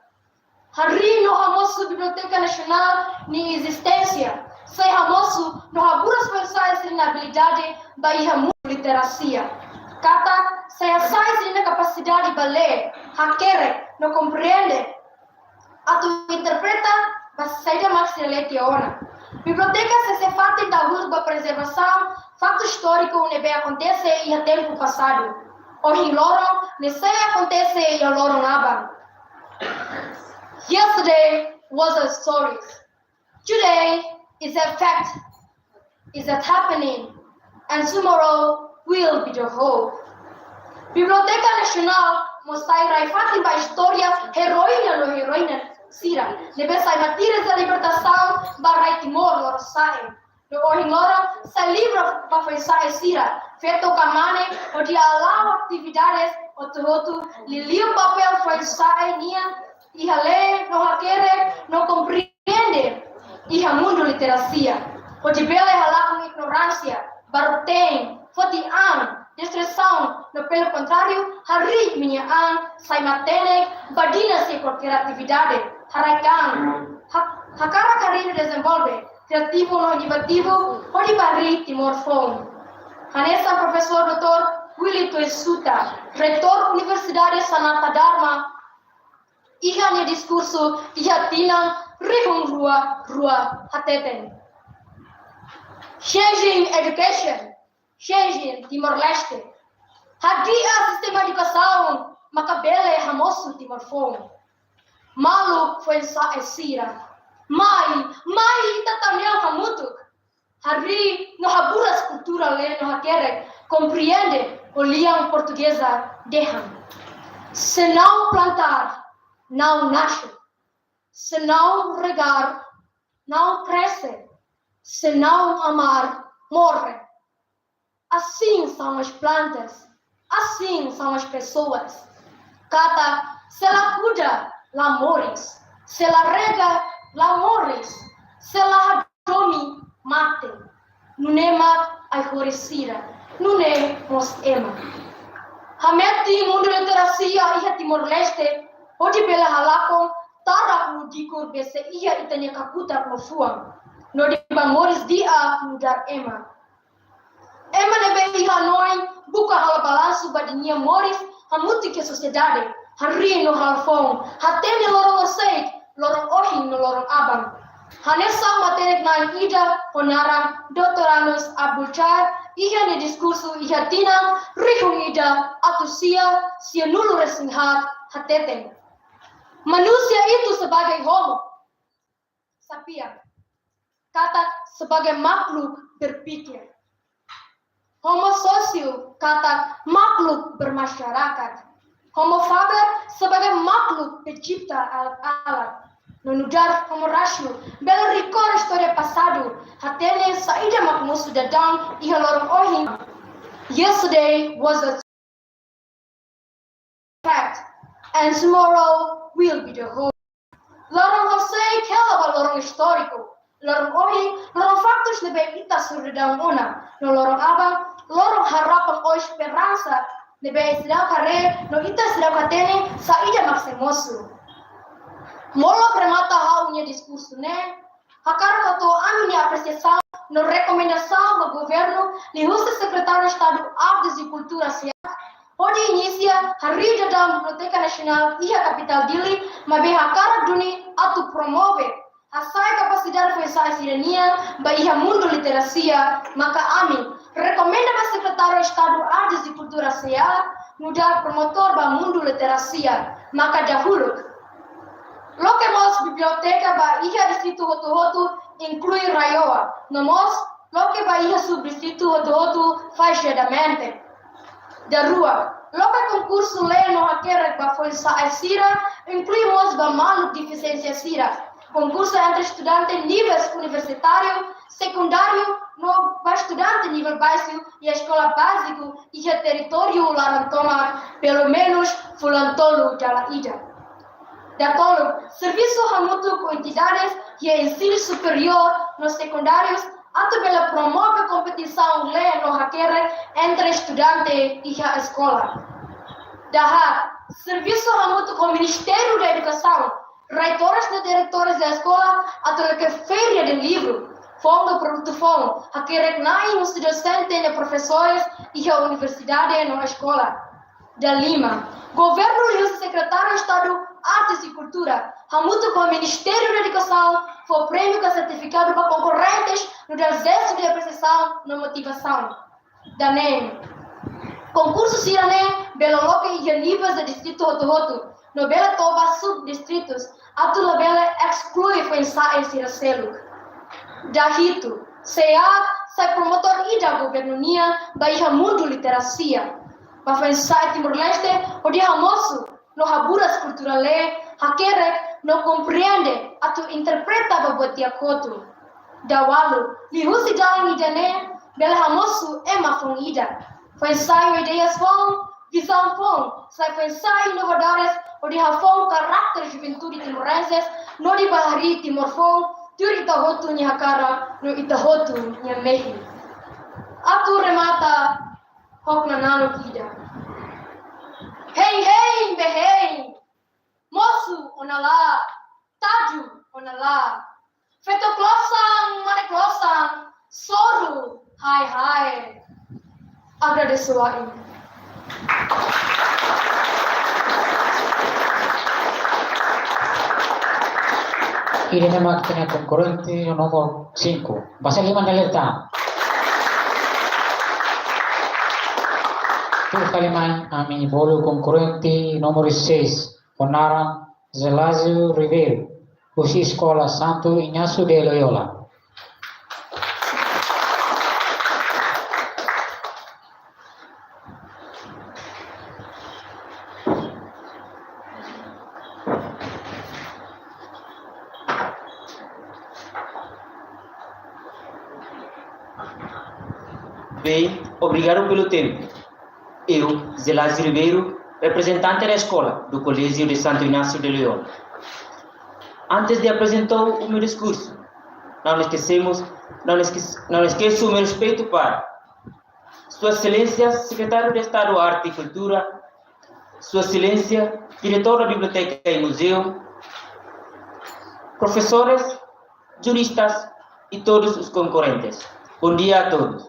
Harii no hamosu Biblioteka Nasionál nia ezisténsia sai hamosu no haburas foin-sa'e sira-nia abilidade ba iha mundu literasia. Katak sai hasa'e sira-nia kapasidade ba lee, hakerek no komprende atu interpreta ba saida mak sira lee tiha ona. Biblioteka sai fatin dahuluk ba prezervasaun faktu istóriku ne'ebé akontese iha tempu pasadu. Ohin loron ne'e sei akontese iha loron aban. Yesterday was a story. Today is a fact, is a happening, and tomorrow will be the hope. Biblioteka Nasionál mós sai rai fatin ba istória heroína no heroína sira ne'ebé sai mártires da libertasaun ba rai Timor loron sa'e. No ohin loron sai livru ba foin-sa'e sira, feto ka mane, hodi hala'o atividades hotu-hotu, liuliu papél foin-sa'e nian iha lee no hakerek no komprende iha mundu literasia. Hodi bele halakon ignoránsia, baruk-teen, foti an, destruisaun, no pelo contrário, harii imi-nia an sai matenek ba Dina sira-nia kreatividade, haraik an, ha-, hakarak harii no dezenvolve, kreativu no inovativu, hodi bá harii Timor foun. Hanesan Profesór Doutór Willy Tuisuta, Reitór Universidade Sanata Dharma, iha nia diskursu iha tinan rihun rua rua hateten: Changing education, changing Timor-Leste. Hadi'a sistema edukasaun maka bele hamosu Timor foun. Maluk foin-sa'e sira, mai, mai ita tau-na'in hamutuk. Harii no haburas kultura lee no hakerek, komprende ho lian portugeza dehan: Se não plantar, não nasce. Se não regar, não cresce. Se não amar, morre. Assim são as plantas, assim são as pessoas. Katak, se la kuda, la moris. Se la rega, la moris. Se la hadomi, mate. Nune'e mak ai-horis sira, nune'e mós ema. Hametin mundu literasia iha Timor-Leste, hodi bele halakon tarak no dikur be sei iha ita-nia kakutak no fuan. No hodi bá moris di'ak nu'udar ema. Ema ne'ebé iha hanoin buka halo balansu ba ninia moris hamutuk iha sosiedade, harii no halo foun, hatene loron horisehik, loron ohin no loron aban. Hanesan matenek-na'in ida ho naran doutor Anos Abdul Chair iha nia diskursu iha tinan rihun ida atus sia sianulu-resin-haat hateten: Manus Sosial itu sebagai homo sapien, katak sebagai makhluk berpikir. Homo sosio katak makhluk bermasyarakat. Homo faber sebagai makhluk pencipta alat-alat. No nu'udar Homo ratio bele rikor istória pasadu, hatene saida mak mosu daudaun iha loron ohin. Yesterday was a fact, and tomorrow will be the whole. Loron horiseik hela ba loron istóriku. Loron ohin, loron faktus ne'ebé ita sira daudaun ona. No loron aban, loron harapan ou esperansa ne'ebé seidauk haree, no ita seidauk hatene saida mak sei mosu. Molok remata ha'u-nia diskursu ne'e, hakarak hato'o ami-nia apresiasaun no rekomendasaun ba governu liuhusi Sekretáriu Estadu Artes e Kultura, SEAK, hodi inisia harii daudaun Biblioteka Nasionál iha kapitál Dili, maibé hakarak duni atu promove, hasa'e kapasidade foin-sa'e sira-nian ba iha mundu literasia, maka ami rekomenda ba Sekretáriu Estadu Artes e Kultura, SEAK, nu'udar promotór ba mundu literasia, maka dahuluk. Loke mós biblioteka ba iha distritu hotu-hotu, inklui RAEOA, no mós loke ba iha subdistritu hotu-hotu faixadamente. Daruak, loke konkursu lee no hakerek ba foin-sa'e sira, inklui mós ba maluk defisiénsia sira. Konkursu entre estudante nivel universitáriu, sekundáriu, no ba estudante nivel baixu iha eskola báziku iha territóriu laran tomak, pelumenus fulan tolu dala ida. Datoluk, servisu hamutuk ho entidades iha ensinu superiór no sekundáriu atu bele promove kompetisaun lee no hakerek entre estudante iha eskola. Dahaat, servisu hamutuk ho Ministériu da Edukasaun, reitores no diretores da eskola atu loke feira de livru, foun no produtu foun, hakerek-na'in husi dosente no profesores iha universidade no eskola. Dalima, governu liuhusi Sekretáriu Estadu Artes e Kultura, hamutuk ho Ministériu da Edukasaun, fó prémiu ka sertifikadu ba konkorrentes nu'udar jestu de apresiasaun no motivasaun. Daneen, konkursu sira-ne'e bele loke iha nivel de distritu hotu-hotu, no bele to'o ba subdistritus, atu labele eksklui foin-sa'e sira seluk. Dahitu, SEAK sai promotór ida governu nian ba iha mundu literasia. Ba foin-sa'e Timor-Leste hodi hamosu no haburas kultura lee, hakerek no komprende atu interpreta ba buat di'ak hotu. Daualu, liuhusi dalan ida-ne'e bele hamosu ema foun ida. Foin-sa'e ho ideias foun, vizaun foun, sai foin-sa'e inovadores hodi hafoun karakter juventude timorenses, no hodi bá harii Timor foun, tuir ita hotu nia hakarak no ita hotu nia mehi. Atu remata ho knananuk ida. Hein, hein, be hein. Mosu ona la, tadu ona la. Feto klosan, mane klosan, soru hae hae. Agradeço aí. Ida-ne'e mak ita-nia konkorrente númeru cinco. Basa liman alerta. Tuir fali mai, ami bolu konkorrente númeru seis, ho naran Zelásio Ribeiro, husi Eskola Santo Inácio de Loyola. Bem, obrigado pelo tempo. Eu, Zelásio Ribeiro, representante da escola do Colégio de Santo Inácio de Loyola. Antes de apresentar o meu discurso, não esquecemos, não esquece, não esqueço o meu respeito para Sua Excelência, Secretário de Estado Arte e Cultura, Sua Excelência, Diretor da Biblioteca e Museu, professores, juristas e todos os concorrentes. Bom dia a todos.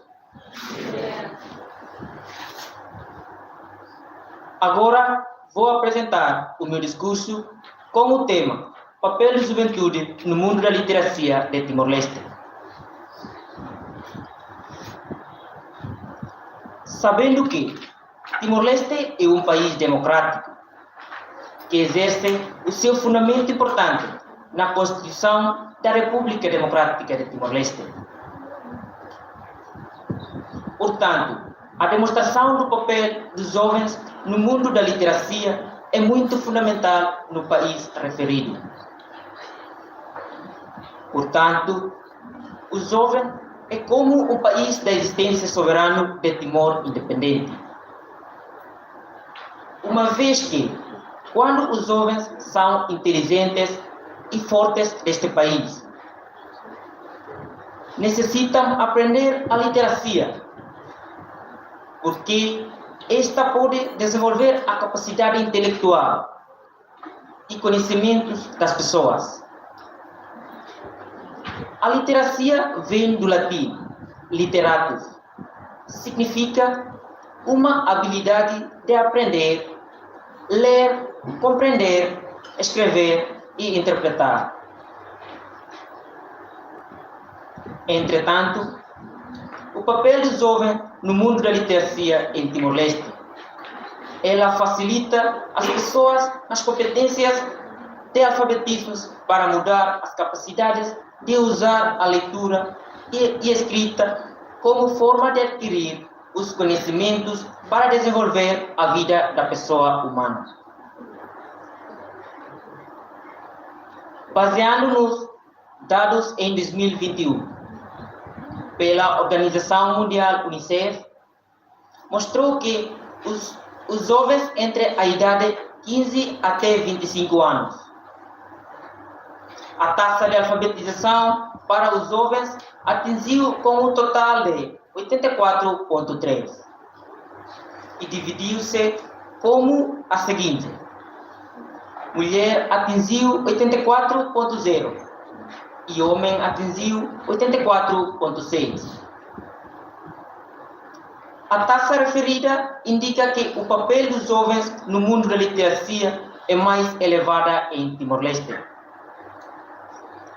Agora vou apresentar o meu discurso com o tema Papel da Juventude no Mundo da Literacia de Timor-Leste. Sabendo que Timor-Leste é um país democrático, que exercem o seu fundamento importante na Constituição da República Democrática de Timor-Leste. Portanto, a demonstração do papel dos jovens no mundo da literacia é muito fundamental no país referido. Portanto, o jovem é como o país da existência soberano de Timor independente. Uma vez que, quando os jovens são inteligentes e fortes deste país, necessitam aprender a literacia, porque esta pode desenvolver a capacidade intelectual e conhecimentos das pessoas. A literacia vem do latim literatus, significa uma habilidade de aprender, ler, compreender, escrever e interpretar. Entretanto, o papel do jovem no mundo da literacia em Timor-Leste, ela facilita as pessoas nas competências de alfabetizmu para mudar as capacidades de usar a leitura e, e escrita como forma de adquirir os conhecimentos para desenvolver a vida da pessoa humana. Baseando nos dados em dois mil e vinte e um pela Organização Mundial UNICEF, mostrou que os, os jovens entre a idade quinze até vinte e cinco anos, a taxa de alfabetização para os jovens atingiu com um total de oitenta e quatro ponto três e dividiu-se como a seguinte: mulher atingiu oitenta e quatro ponto zero e homem atingiu oitenta e quatro ponto seis. A taxa referida indica que o papel dos jovens no mundo da literacia é mais elevada em Timor-Leste.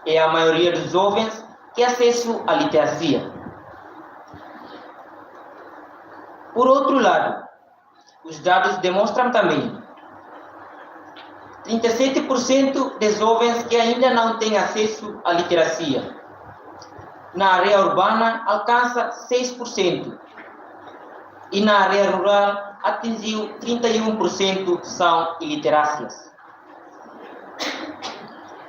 É a maioria dos jovens que acessa a literacia. Por outro lado, os dados demonstram também trinta e sete por cento de jovens que ainda não têm acesso à literacia. Na área urbana, alcança seis por cento. E na área rural, atingiu trinta e um por cento são iliterácias,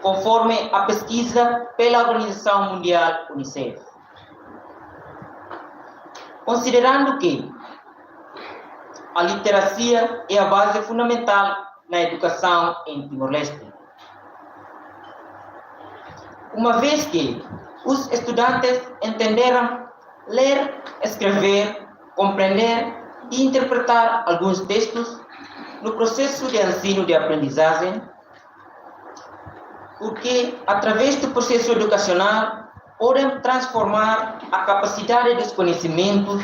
conforme a pesquisa pela Organização Mundial UNICEF. Considerando que a literacia é a base fundamental na educação em Timor-Leste, uma vez que os estudantes entenderam ler, escrever, compreender e interpretar alguns textos no processo de ensino de aprendizagem, porque, através do processo educacional, podem transformar a capacidade dos conhecimentos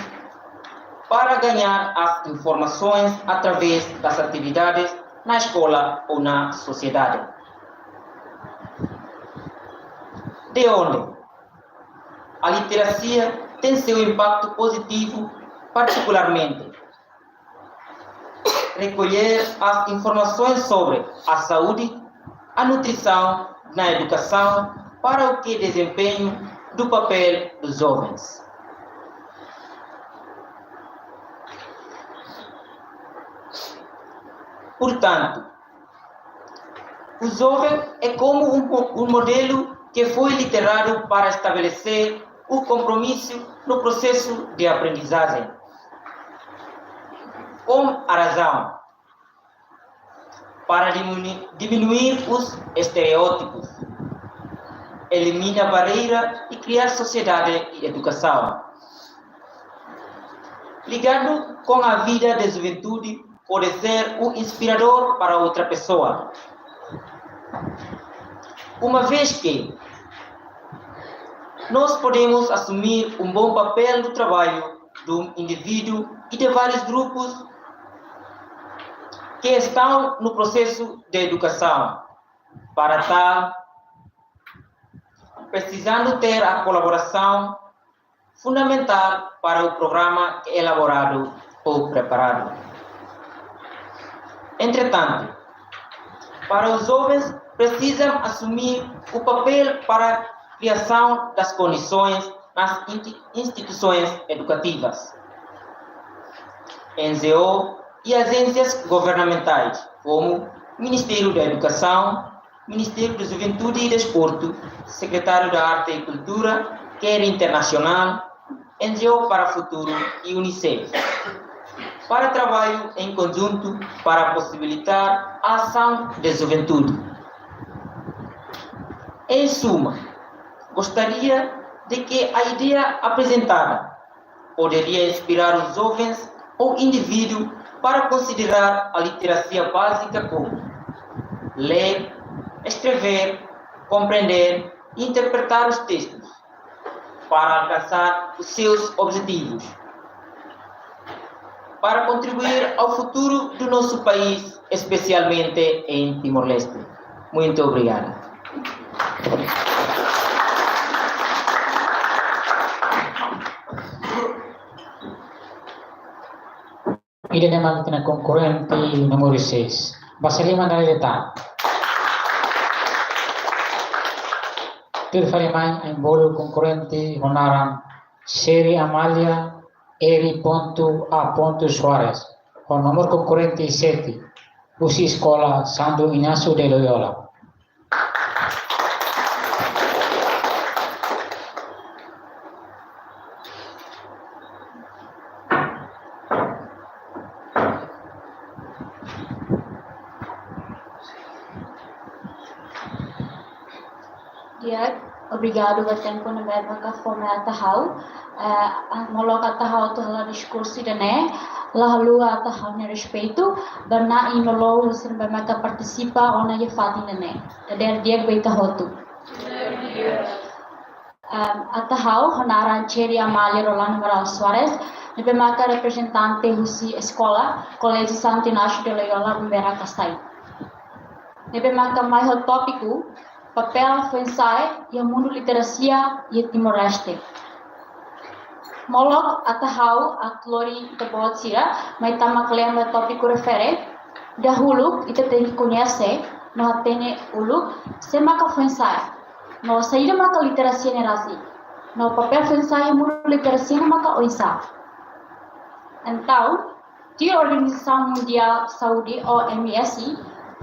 para ganhar as informações através das atividades na escola ou na sociedade. De onde a literacia tem seu impacto positivo, particularmente recolher as informações sobre a saúde, a nutrição na educação, para o que desempenho do papel dos jovens. Portanto, o jovem é como um, um modelo que foi literado para estabelecer o compromisso no processo de aprendizagem. Com a razão, para diminu-, diminuir os estereótipos, elimina barreira e criar sociedade e educação. Ligado com a vida de juventude, pode ser um inspirador para outra pessoa. Uma vez que nós podemos assumir um bom papel no trabalho do indivíduo e de vários grupos que estão no processo de educação. Para tal, precisando ter a colaboração fundamental para o programa elaborado ou preparado. Entretanto, para os jovens precisam assumir o papel para a criação das condições nas inti-, instituições educativas. N G O e agências governamentais, como Ministério da Educação, Ministério da Juventude e Desporto, Secretário da Arte e Cultura, CARE Internacional, N G O para o Futuro e UNICEF, para trabalho em conjunto para possibilitar a ação de juventude. Em suma, gostaria de que a ideia apresentada poderia inspirar os jovens ou indivíduo para considerar a literacia básica como ler, escrever, compreender e interpretar os textos, para alcançar os seus objetivos, para contribuir ao futuro do nosso país, especialmente em Timor-Leste. Muito obrigado. Ida-ne'e mak ita-nia konkorrente númeru seis. Basa liman dala ida tan. Tuir fali mai ami bolu konkorrente ho naran Seri Amália R. A. Soares, ho númeru konkorrente sete, husi Eskola Santo Inácio de Loyola. Di'ak, obrigadu ba tempu ne'ebé maka fó mai ata ha'u. Eh, molok ata ha'u atu halo diskursu ida-ne'e, la haluha ata ha'u-nia respeitu ba na'i no lolo sira ne'ebé maka partisipa ona iha fatin ida-ne'e. Dadeer di'ak ba ita hotu. Em, ata ha'u ho naran Seri Amália Rolando Amaral Soares, ne'ebé maka reprezentante husi eskola Koléjiu Santo Inácio de Loyola Bumbera Kasai. Ne'ebé maka mai ho tópiku papél foin-sa'e iha mundu literasia iha Timor-Leste. Molok ata ha'u atu lori ita-boot sira mai tama kle'an ba tópiku refere, dahuluk ita tenke koñese no hatene uluk sé maka foin-sa'e, no saida maka literasia ne'e rasik, no papél foin-sa'e iha mundu literasia ne'e maka oinsá. Entaun, tuir Organizasaun Mundiál Saúde, O M S,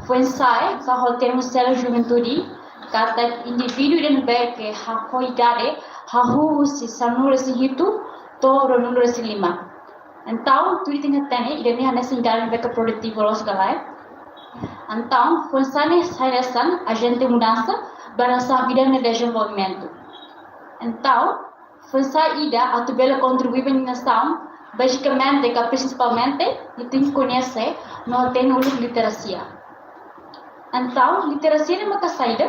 foin-sa'e ka ho termu seluk juventude, katak indivíduu ida ne'ebé ke hahú idade, hahú husi sanulu-resin-hitu to'o ruanulu-resin-lima. Entaun, tuir ita hatene, ida-ne'e hanesan idade ne'ebé ke produtivu loos ka lae. Entaun, foin-sa'e ne'e sai hanesan ajente mudansa ba nasaun ida-ne'e dezenvolvimentu. Entaun, foin-sa'e ida atu bele kontribui ba nia nasaun, bazikamente ka prinsipalmente, nia tenke koñese no hatene uluk literasia. Entaun, literasia ne'e maka saida?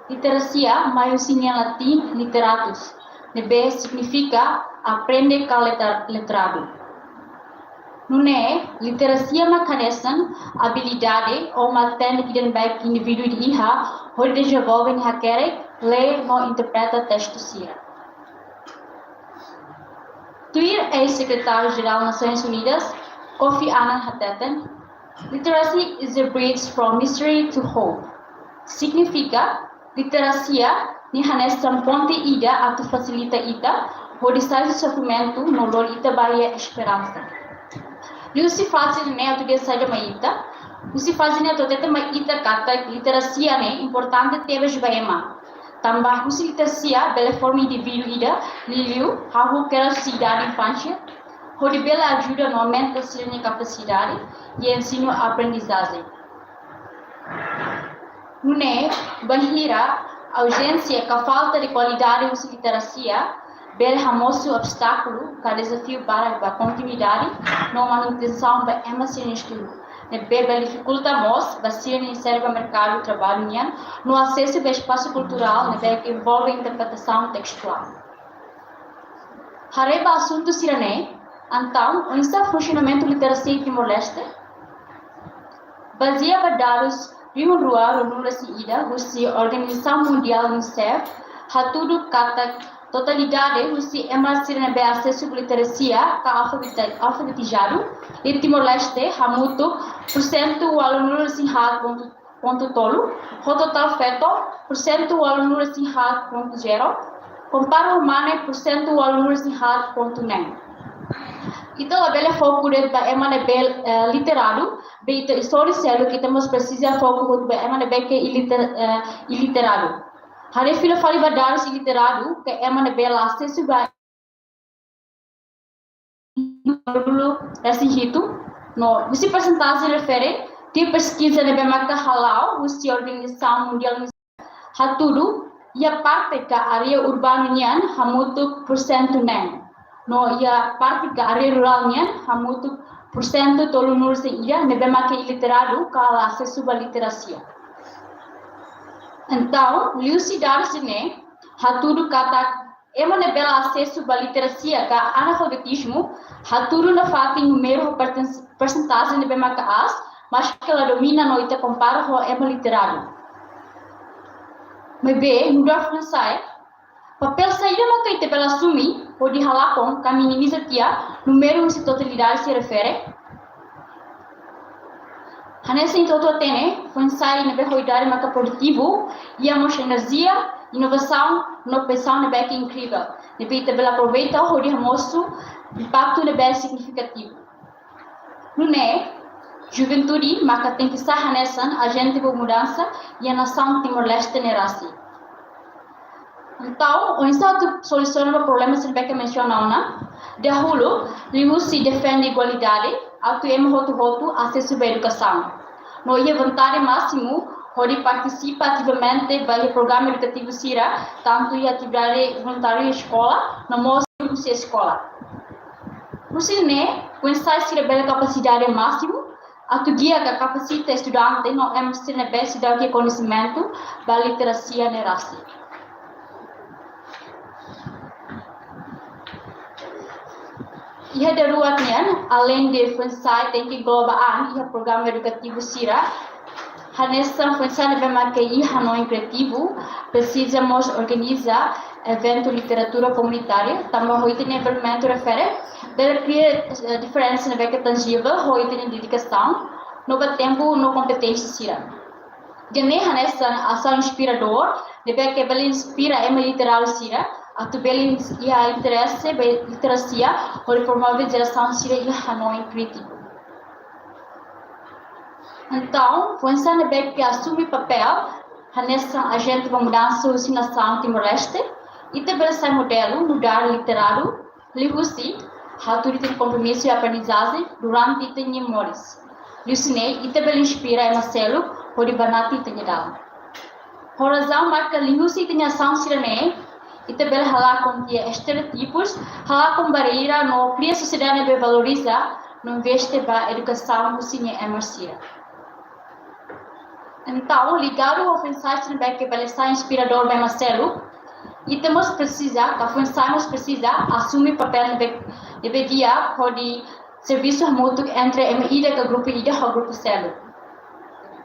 Literasia mai husi lian latin literatus, ne'ebé signifika aprende ka letra-, letradu. Nune'e, literasia maka hanesan abilidade ou matenek ida ne'ebé ke indivíduu ida iha hodi dezenvolve nia hakerek lee no interpreta testu sira. Tuir eis-Sekretáriu-Jerál Nasoins Unidas, Kofi Annan hateten, "Literacy is a bridge from misery to hope." Signifika, literasia ne'e hanesan ponte ida atu fasilita ita hodi sai husi sofrimentu no lori ita ba iha esperansa. Liuhusi fraze ne'e atu dehan saida mai ita? Husi fraze ne'e atu hateten mai ita katak literasia ne'e importante tebes ba ema. Tanba husi literasia bele forma indivíduu ida, liuliu, hahú kedas husi idade infánsia, hodi bele ajuda no aumenta sira-nia kapasidade iha ensinu-aprendizajen. Nune'e, bainhira auzénsia ka falta de kualidade husi literasia bele hamosu obstákulu ka dezafiu barak ba kontinuidade no manutensaun ba ema sira-nia estudu, ne'ebé bele difikulta mós ba sira-nia inserta ba merkadu traballu nian no asesu ba espasu kulturál ne'ebé ke envolve interpretasaun testuál. Haree ba asuntu sira-ne'e, entaun, oinsá funsionamentu literasia iha Timor-Leste? Bazeia ba dadus rihun rua ruanulu-resin-ida husi Organizasaun Mundiál UNICEF, hatudu katak Totalidade husi ema sira ne'ebé asesu ba literasia ka alfabeta-, alfabetizadu iha Timor-Leste hamutuk porsentu ualunulu-resin-haat pontu, pontu tolu, ho totál feto porsentu ualunulu-resin-haat pontu zero, kompara ho mane porsentu ualunulu-resin-haat pontu neen. Ita labele foku de'it ba ema ne'ebé, eh, literadu, be ita isori selu ke ita mós presiza foku hotu ba ema ne'ebé ke iliter-, eh, iliteradu. Haree fila fali ba dadus iliteradu, ke ema ne'ebé la asesu ba ualunulu-resin-hitu, no husi persentajen refere, tuir peskiza ne'ebé maka hala'o husi Organizasaun Mundiál hatudu, iha parte ka área urbanu nian hamutuk porsentu neen, no iha parte ka área rurál nian hamutuk porsentu tolunulu-resin-ida ne'ebé maka iliteradu ka la asesu ba literasia. Entaun, liuhusi dadus ne'e, hatudu katak ema ne'ebé la asesu ba literasia ka analfabetizmu, hatudu nafatin númeru ho perten-, persentajen ne'ebé maka aas, maske la domina no ita kompara ho ema literadu. Maibé, nu'udar foinsa'e, papél saida maka ita bele asume hodi halakon ka minimiza tiha númeru husi totalidade sira refere? Hanesan ita hotu hatene, foinsa'e ne'ebé ho idade maka produtivu, iha mós enerjia, inovasaun, no pensaun ne'ebé ke inkrivel, ne'ebé ita bele aproveita hodi hamosu impaktu ne'ebé signifikativu. Nune'e, juventude maka tenke sai hanesan ajente ba mudansa iha nasaun Timor-Leste ne'e rasik. Entaun, oinsá atu solusiona ba problema sira ne'ebé ke mensiona ona? Dahuluk, liuhusi defende igualdade, atu ema hotu-hotu asesu ba edukasaun, no iha vontade másimu hodi partisipa ativamente ba iha programa edukativu sira, tantu iha atividade voluntáriu eskola, no mós husi eskola. Husi ne'e, foinsa'e sira bele kapasidade másimu atu gia ka kapasita estudante no ema sira ne'ebé seidauk iha koñesimentu ba literasia ne'e rasik. Iha daruak nian, aleinde foinsa'e tenke engloba an iha programa edukativu sira, hanesan foinsa'e ne'ebé maka iha hanoin kriativu, presiza mós organiza eventu literatura komunitária, tanba ho ita-nia envolvimentu refere, bele kria, eh, diferensa ne'ebé ke tanjivel ho ita-nia dedikasaun, no ba tempu no kompeténsia sira. Ida-ne'e hanesan asaun inspiradór, ne'ebé ke bele inspira ema literadu sira atu bele ins-, iha interese ba literasia, hodi promove jerasaun sira iha hanoin krítiku. Entaun, foinsa'e ne'ebé ke asume papél hanesan ajente ba mudansa husi nasaun Timor-Leste, ita bele sai modelu nu'udar literadu, liuhusi hatudu ita-nia kompromisu iha aprendizajen durante ita-nia moris. Liuhusi ne'e, ita bele inspira ema seluk hodi banati ita-nia dalan. Ho razaun maka liuhusi ita-nia asaun sira-ne'e, ita bele halakon tiha estereótipus, halakon barreira no kria sosiedade ne'ebé valoriza no investe ba edukasaun husi nia ema sira. Entaun, ligadu ho foinsa'e sira ne'ebé ke bele sai inspiradór ba ema seluk, ita mós presiza, ka foinsa'e mós presiza asume papél ne'ebé, ne'ebé di'ak hodi servisu hamutuk entre ema ida ka grupu ida ho grupu seluk.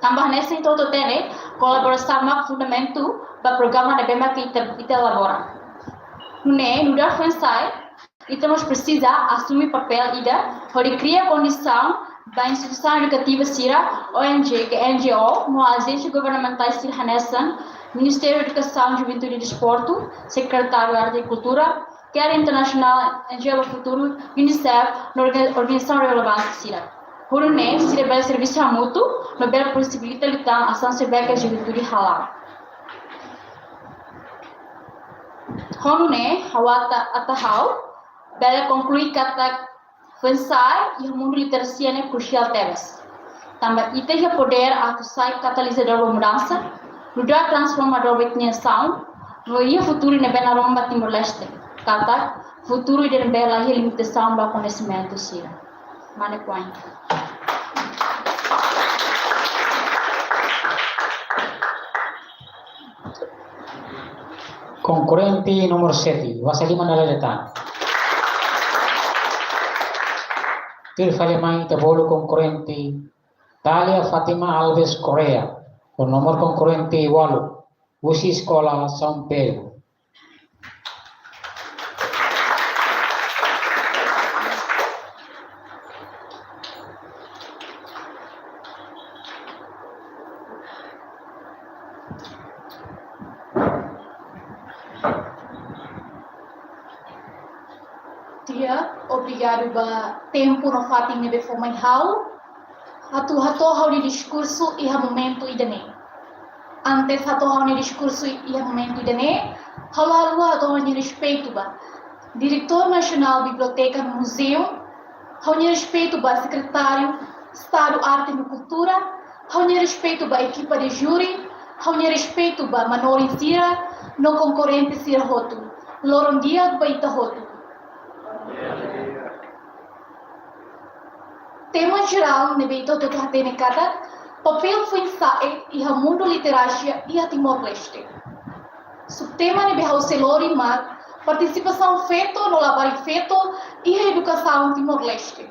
Tanba hanesan ita hotu hatene, kolaborasaun maka fundamentu ba programa ne'ebé maka ita, ita elabora. Nune'e, nu'udar foinsa'e, ita mós presiza asume papél ida hodi kria kondisaun ba instituisaun edukativa sira, O N G ka N G O, no ajénsia governamentál sira hanesan Ministériu Edukasaun, Juventude e Desportu, Sekretáriu Arte e Kultura, CARE Internasionál, N G O ba Futuru, UNICEF, no orga-, organizasaun relevante sira. Hodi nune'e sira bele servisu hamutuk, no bele posibilita liután asaun sira ne'ebé ke juventude hala'o. Ho nune'e, ha'u ata, ata ha'u bele konklui katak foinsa'e iha mundu literasia ne'e krusiál tebes. Tanba ita iha podér atu sai katalizadór ba mudansa, nu'udar transformadór ba ita-nia nasaun, no iha futuru ne'ebé naroman ba Timor-Leste. Katak futuru ida ne'ebé la iha limitasaun ba koñesimentu sira. Mane kuain. Konkorrente númeru sete, Vaselima Naleda Tan. Tuir fali mai ita bolu konkorrente Thalia Fátima Alves Correia, ho númeru konkorrente ualu, husi Eskola São Pedro. obrigadu ba tempu no fatin ne'ebé fó mai ha'u atu hato'o ha'u-nia diskursu iha momentu ida-ne'e. Antes hato'o ha'u-nia diskursu iha momentu ida-ne'e, ha'u la haluha hato'o ha'u-nia respeitu ba Diretór Nasionál Biblioteka no Muzeu, ha'u-nia respeitu ba Sekretáriu Estadu Arte no Kultura, ha'u-nia respeitu ba ekipa de júri, ha'u-nia respeitu ba manorin sira no konkorrente sira hotu. Loron di'ak ba ita hotu. Tema jerál ne'ebé ita hotu hatene katak papél foin-sa'e iha mundu literasia iha Timor-Leste. Subtema ne'ebé ha'u sei lori mak partisipasaun feto no labarik feto iha edukasaun Timor-Leste.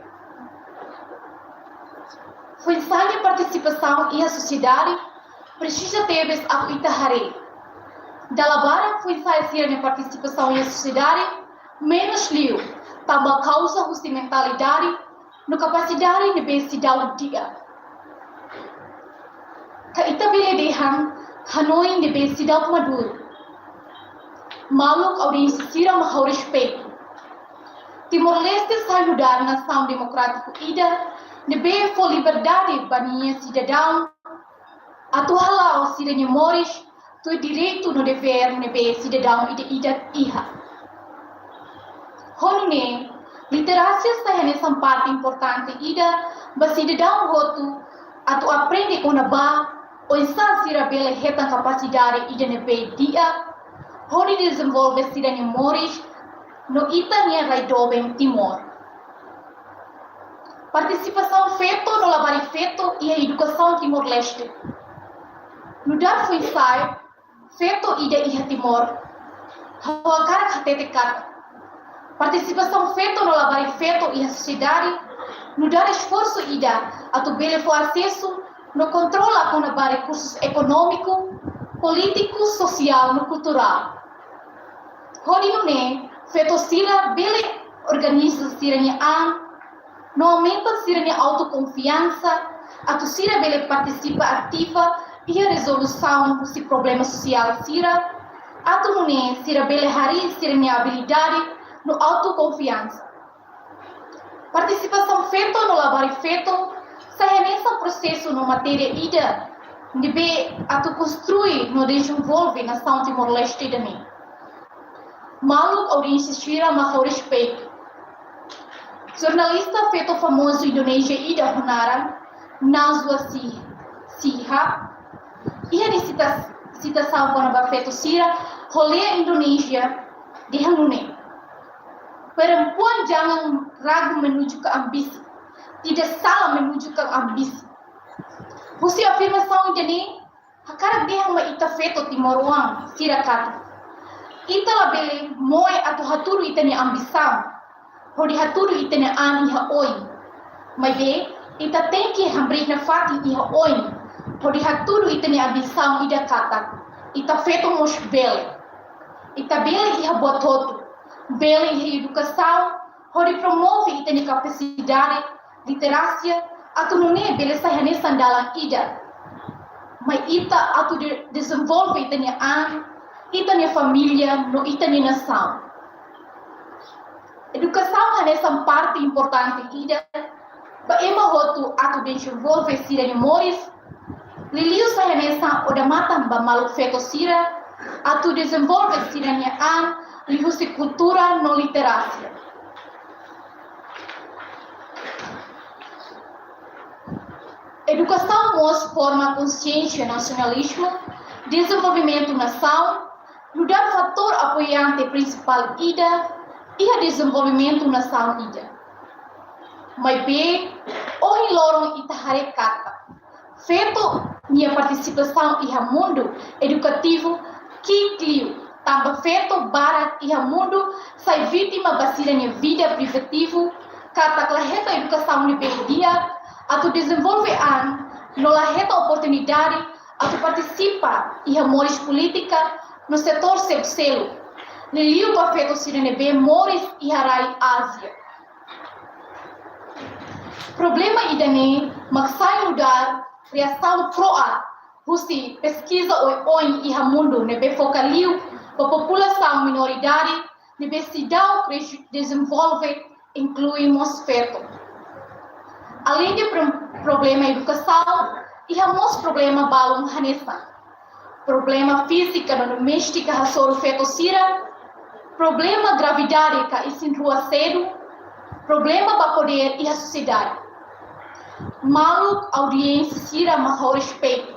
Foin-sa'e nia partisipasaun iha sosiedade presiza tebes atu ita haree. Dala barak foin-sa'e sira-nia partisipasaun iha sosiedade menus liu, tanba kauza husi mentalidade no kapasidade ne'ebé seidauk di'ak. Ka ita bele dehan hanoin ne'ebé seidauk maduru. Maluk audiénsia sira mak ha'u respeitu. Timor-Leste sai nu'udar nasaun demokrátiku ida ne'ebé fó liberdade ba ninia sidadaun atu hala'o sira-nia moris tuir direitu no devér ne'ebé sidadaun ida-idak iha. Ho nune'e, literasia sai hanesan parte importante ida ba sidadaun hotu atu aprende kona-ba oinsá sira bele hetan kapasidade ida ne'ebé di'ak hodi dezenvolve sira-nia moris no ita-nia rai doben Timor. Partisipasaun feto no labarik feto iha edukasaun Timor-Leste. Nu'udar foin-sa'e feto ida iha Timor, ha'u hakarak hatete katak partisipasaun feto no labarik feto iha sosiedade nu'udar esforsu ida atu bele fó asesu no kontrola kona-ba rekursus ekonómiku, polítiku, sosiál no kulturál. Hodi nune'e feto sira bele organiza sira-nia an no aumenta sira-nia autokonfiansa, atu sira bele partisipa ativa iha rezolusaun husi problema sosiál sira, atu nune'e sira bele harii sira-nia abilidade no autokonfiansa. Partisipasaun feto no labarik feto sai hanesan prosesu no matéria ida ne'ebé atu konstrui no dezenvolve nasaun Timor-Leste ida-ne'e. Maluk audiénsia sira mak ha'u respeitu. Jornalista feto famozu Indonézia ida ho naran Najwa Si-, Shihab, iha nia sita-, sitasaun kona-ba feto sira ho lea Indonézia dehan nune'e: Perempuan jangan ragu menunjukkan ambisi. Tidak salah menunjukkan ambisi. Husi afirmasaun ida-ne'e, hakarak dehan mai ita feto timoroan sira katak ita labele moe atu hatudu ita-nia ambisaun hodi hatudu ita-nia an iha oin. Maibé, ita tenke hamriik nafatin iha oin hodi hatudu ita-nia ambisaun ida katak ita feto mós bele. Ita bele iha buat hotu, bele iha edukasaun hodi promove ita-nia kapasidade literasia, atu nune'e bele sai hanesan dalan ida mai ita atu de-, dezenvolve ita-nia an, ita-nia família no ita-nia nasaun. Edukasaun hanesan parte importante ida ba ema hotu atu dezenvolve sira-nia moris, liuliu sai hanesan odamatan ba maluk feto sira atu dezenvolve sira-nia an liuhusi kultura no literasia. Edukasaun mós forma konsiénsia nasionalizmu, dezenvolvimentu nasaun, nu'udar fatór apoiante prinsipál ida iha dezenvolvimentu nasaun ida. Maibé, ohin loron ita haree katak feto nia partisipasaun iha mundu edukativu ki'ik liu, tanba feto barak iha mundu sai vítima ba sira-nia vida privativu, katak la hetan edukasaun ne'ebé di'ak atu dezenvolve an, no la hetan oportunidade atu partisipa iha moris polítika no setór seluk-seluk, liuliu ba feto sira ne'ebé moris iha rai Ázia. Problema ida-ne'e mak sai nu'udar reasaun kro'at husi peskiza oioin iha mundu ne'ebé foka liu ba populasaun minoridade ne'ebé seidauk dezenvolve inklui mós feto. Além de pro-, problema edukasaun, iha mós problema balun hanesan problema fízika no doméstika hasoru feto sira, problema gravidade ka isin-rua sedu, problema ba podér iha sosiedade. Maluk audiénsia sira mak ha'u respeitu.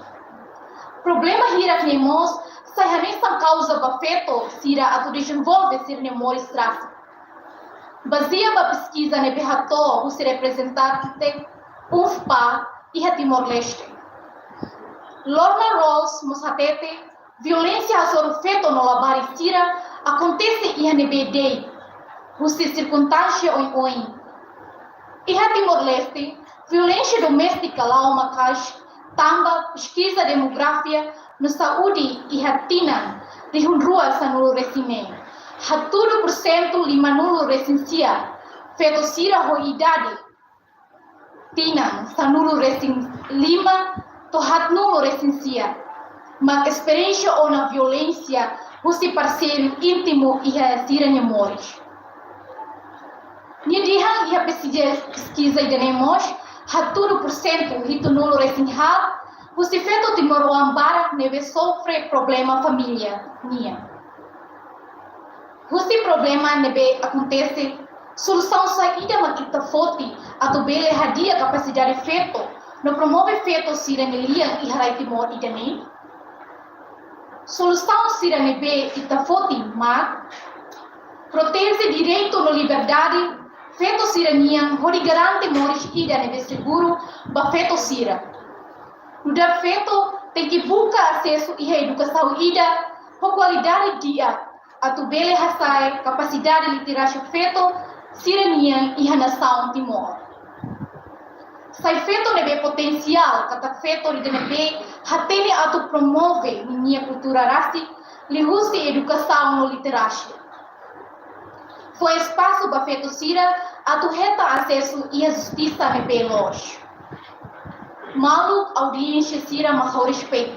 Problema hirak-ne'e mós sai hanesan kauza ba feto sira atu dezenvolve sira-nia moris rasik. Bazeia ba peskiza ne'ebé hato'o husi reprezentante UNFPA iha Timor-Leste, Lorna Rolls mós hatete, violénsia hasoru feto no labarik sira akontese iha ne'ebé de'it, husi sirkunstánsia oioin. Iha Timor-Leste, violénsia doméstika la'o maka'as, tanba peskiza demográfia no saúde iha tinan rihun rua sanulu-resin-neen, hatudu pursentu lima-nulu-resin-sia feto sira ho idade tinan sanulu-resin-lima to'o haatnulu-resin-sia mak esperiénsia ona violénsia husi parseiru íntimu iha sira-nia moris. Nia dehan iha peskiza, peskiza ida-ne'e mós, hatudu pursentu hitunulu-resin-haat husi feto timoroan barak ne'ebé sofre problema família nian. Husi problema ne'ebé akontese, solusaun saida mak ita foti atu bele hadi'a kapasidade feto no promove feto sira-nia lian iha rai Timor ida-ne'e? Solusaun sira ne'ebé ita foti mak proteje direitu no liberdade feto sira-nian hodi garante moris ida ne'ebé seguru ba feto sira. Nu'udar feto tenke buka asesu iha edukasaun ida ho kualidade di'ak atu bele hasa'e kapasidade literasia feto sira-nian iha nasaun Timor. Sai feto ne'ebé potensiál katak feto ida ne'ebé hatene atu promove ninia kultura rasik liuhusi edukasaun no literasia. Fó espasu ba feto sira atu hetan asesu iha justisa ne'ebé loos. Maluk audiénsia sira mak ha'u respeitu.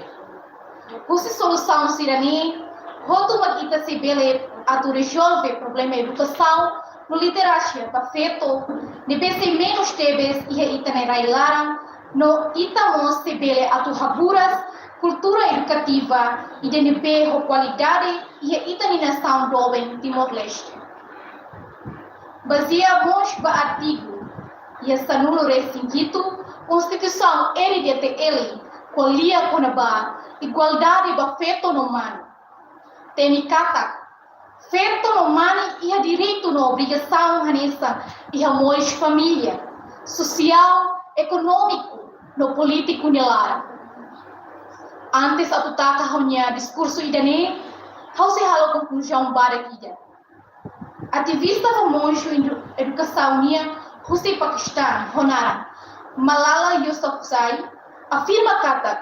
Husi solusaun sira-ne'e hotu mak ita sei bele atu rezolve problema edukasaun no literasia ba feto ne'ebé sei menus tebes iha ita-nia rai-laran, no ita mós sei bele atu haburas kultura edukativa ida ne'ebé ho kualidade iha ita-nia nasaun doben Timor-Leste. Bazeia mós ba artigu iha sanulu-resin-hitu Konstituisaun R D T L, ko'alia kona-ba igualdade ba feto no mane, temi katak feto no mane iha direitu no obrigasaun hanesan iha moris família, sosiál, ekonómiku no polítiku nia laran. Antes atu taka ha'u-nia diskursu ida-ne'e, ha'u sei halo konkluzaun badak ida. Ativista famozu edu-, edukasaun nian husi Pakistán, ho naran Malala Yousafzai, afirma katak,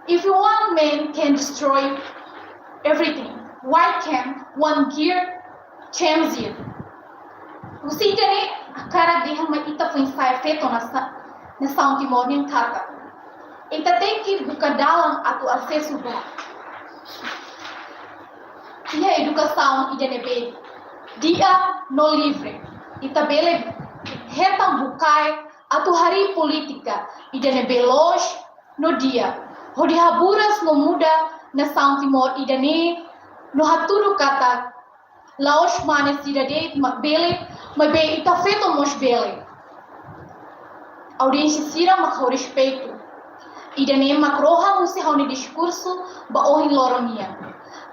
"If one man can destroy everything, why can't one girl change it?" Husi ida-ne'e hakarak dehan mai ita foin-sa'e feto nasa-, nasaun Timor nian katak ita tenke buka dalan atu asesu ba iha edukasaun ida ne'ebé di'ak no livre. Ita bele hetan bukae atu harii polítika ida ne'ebé loos no di'ak, hodi haburas no muda nasaun Timor ida-ne'e, no hatudu katak la'ós mane sira de'it mak bele, maibé ita feto mós bele. Audiénsia sira mak ha'u respeitu. Ida-ne'e mak rohan husi ha'u-nia diskursu ba ohin loron nian.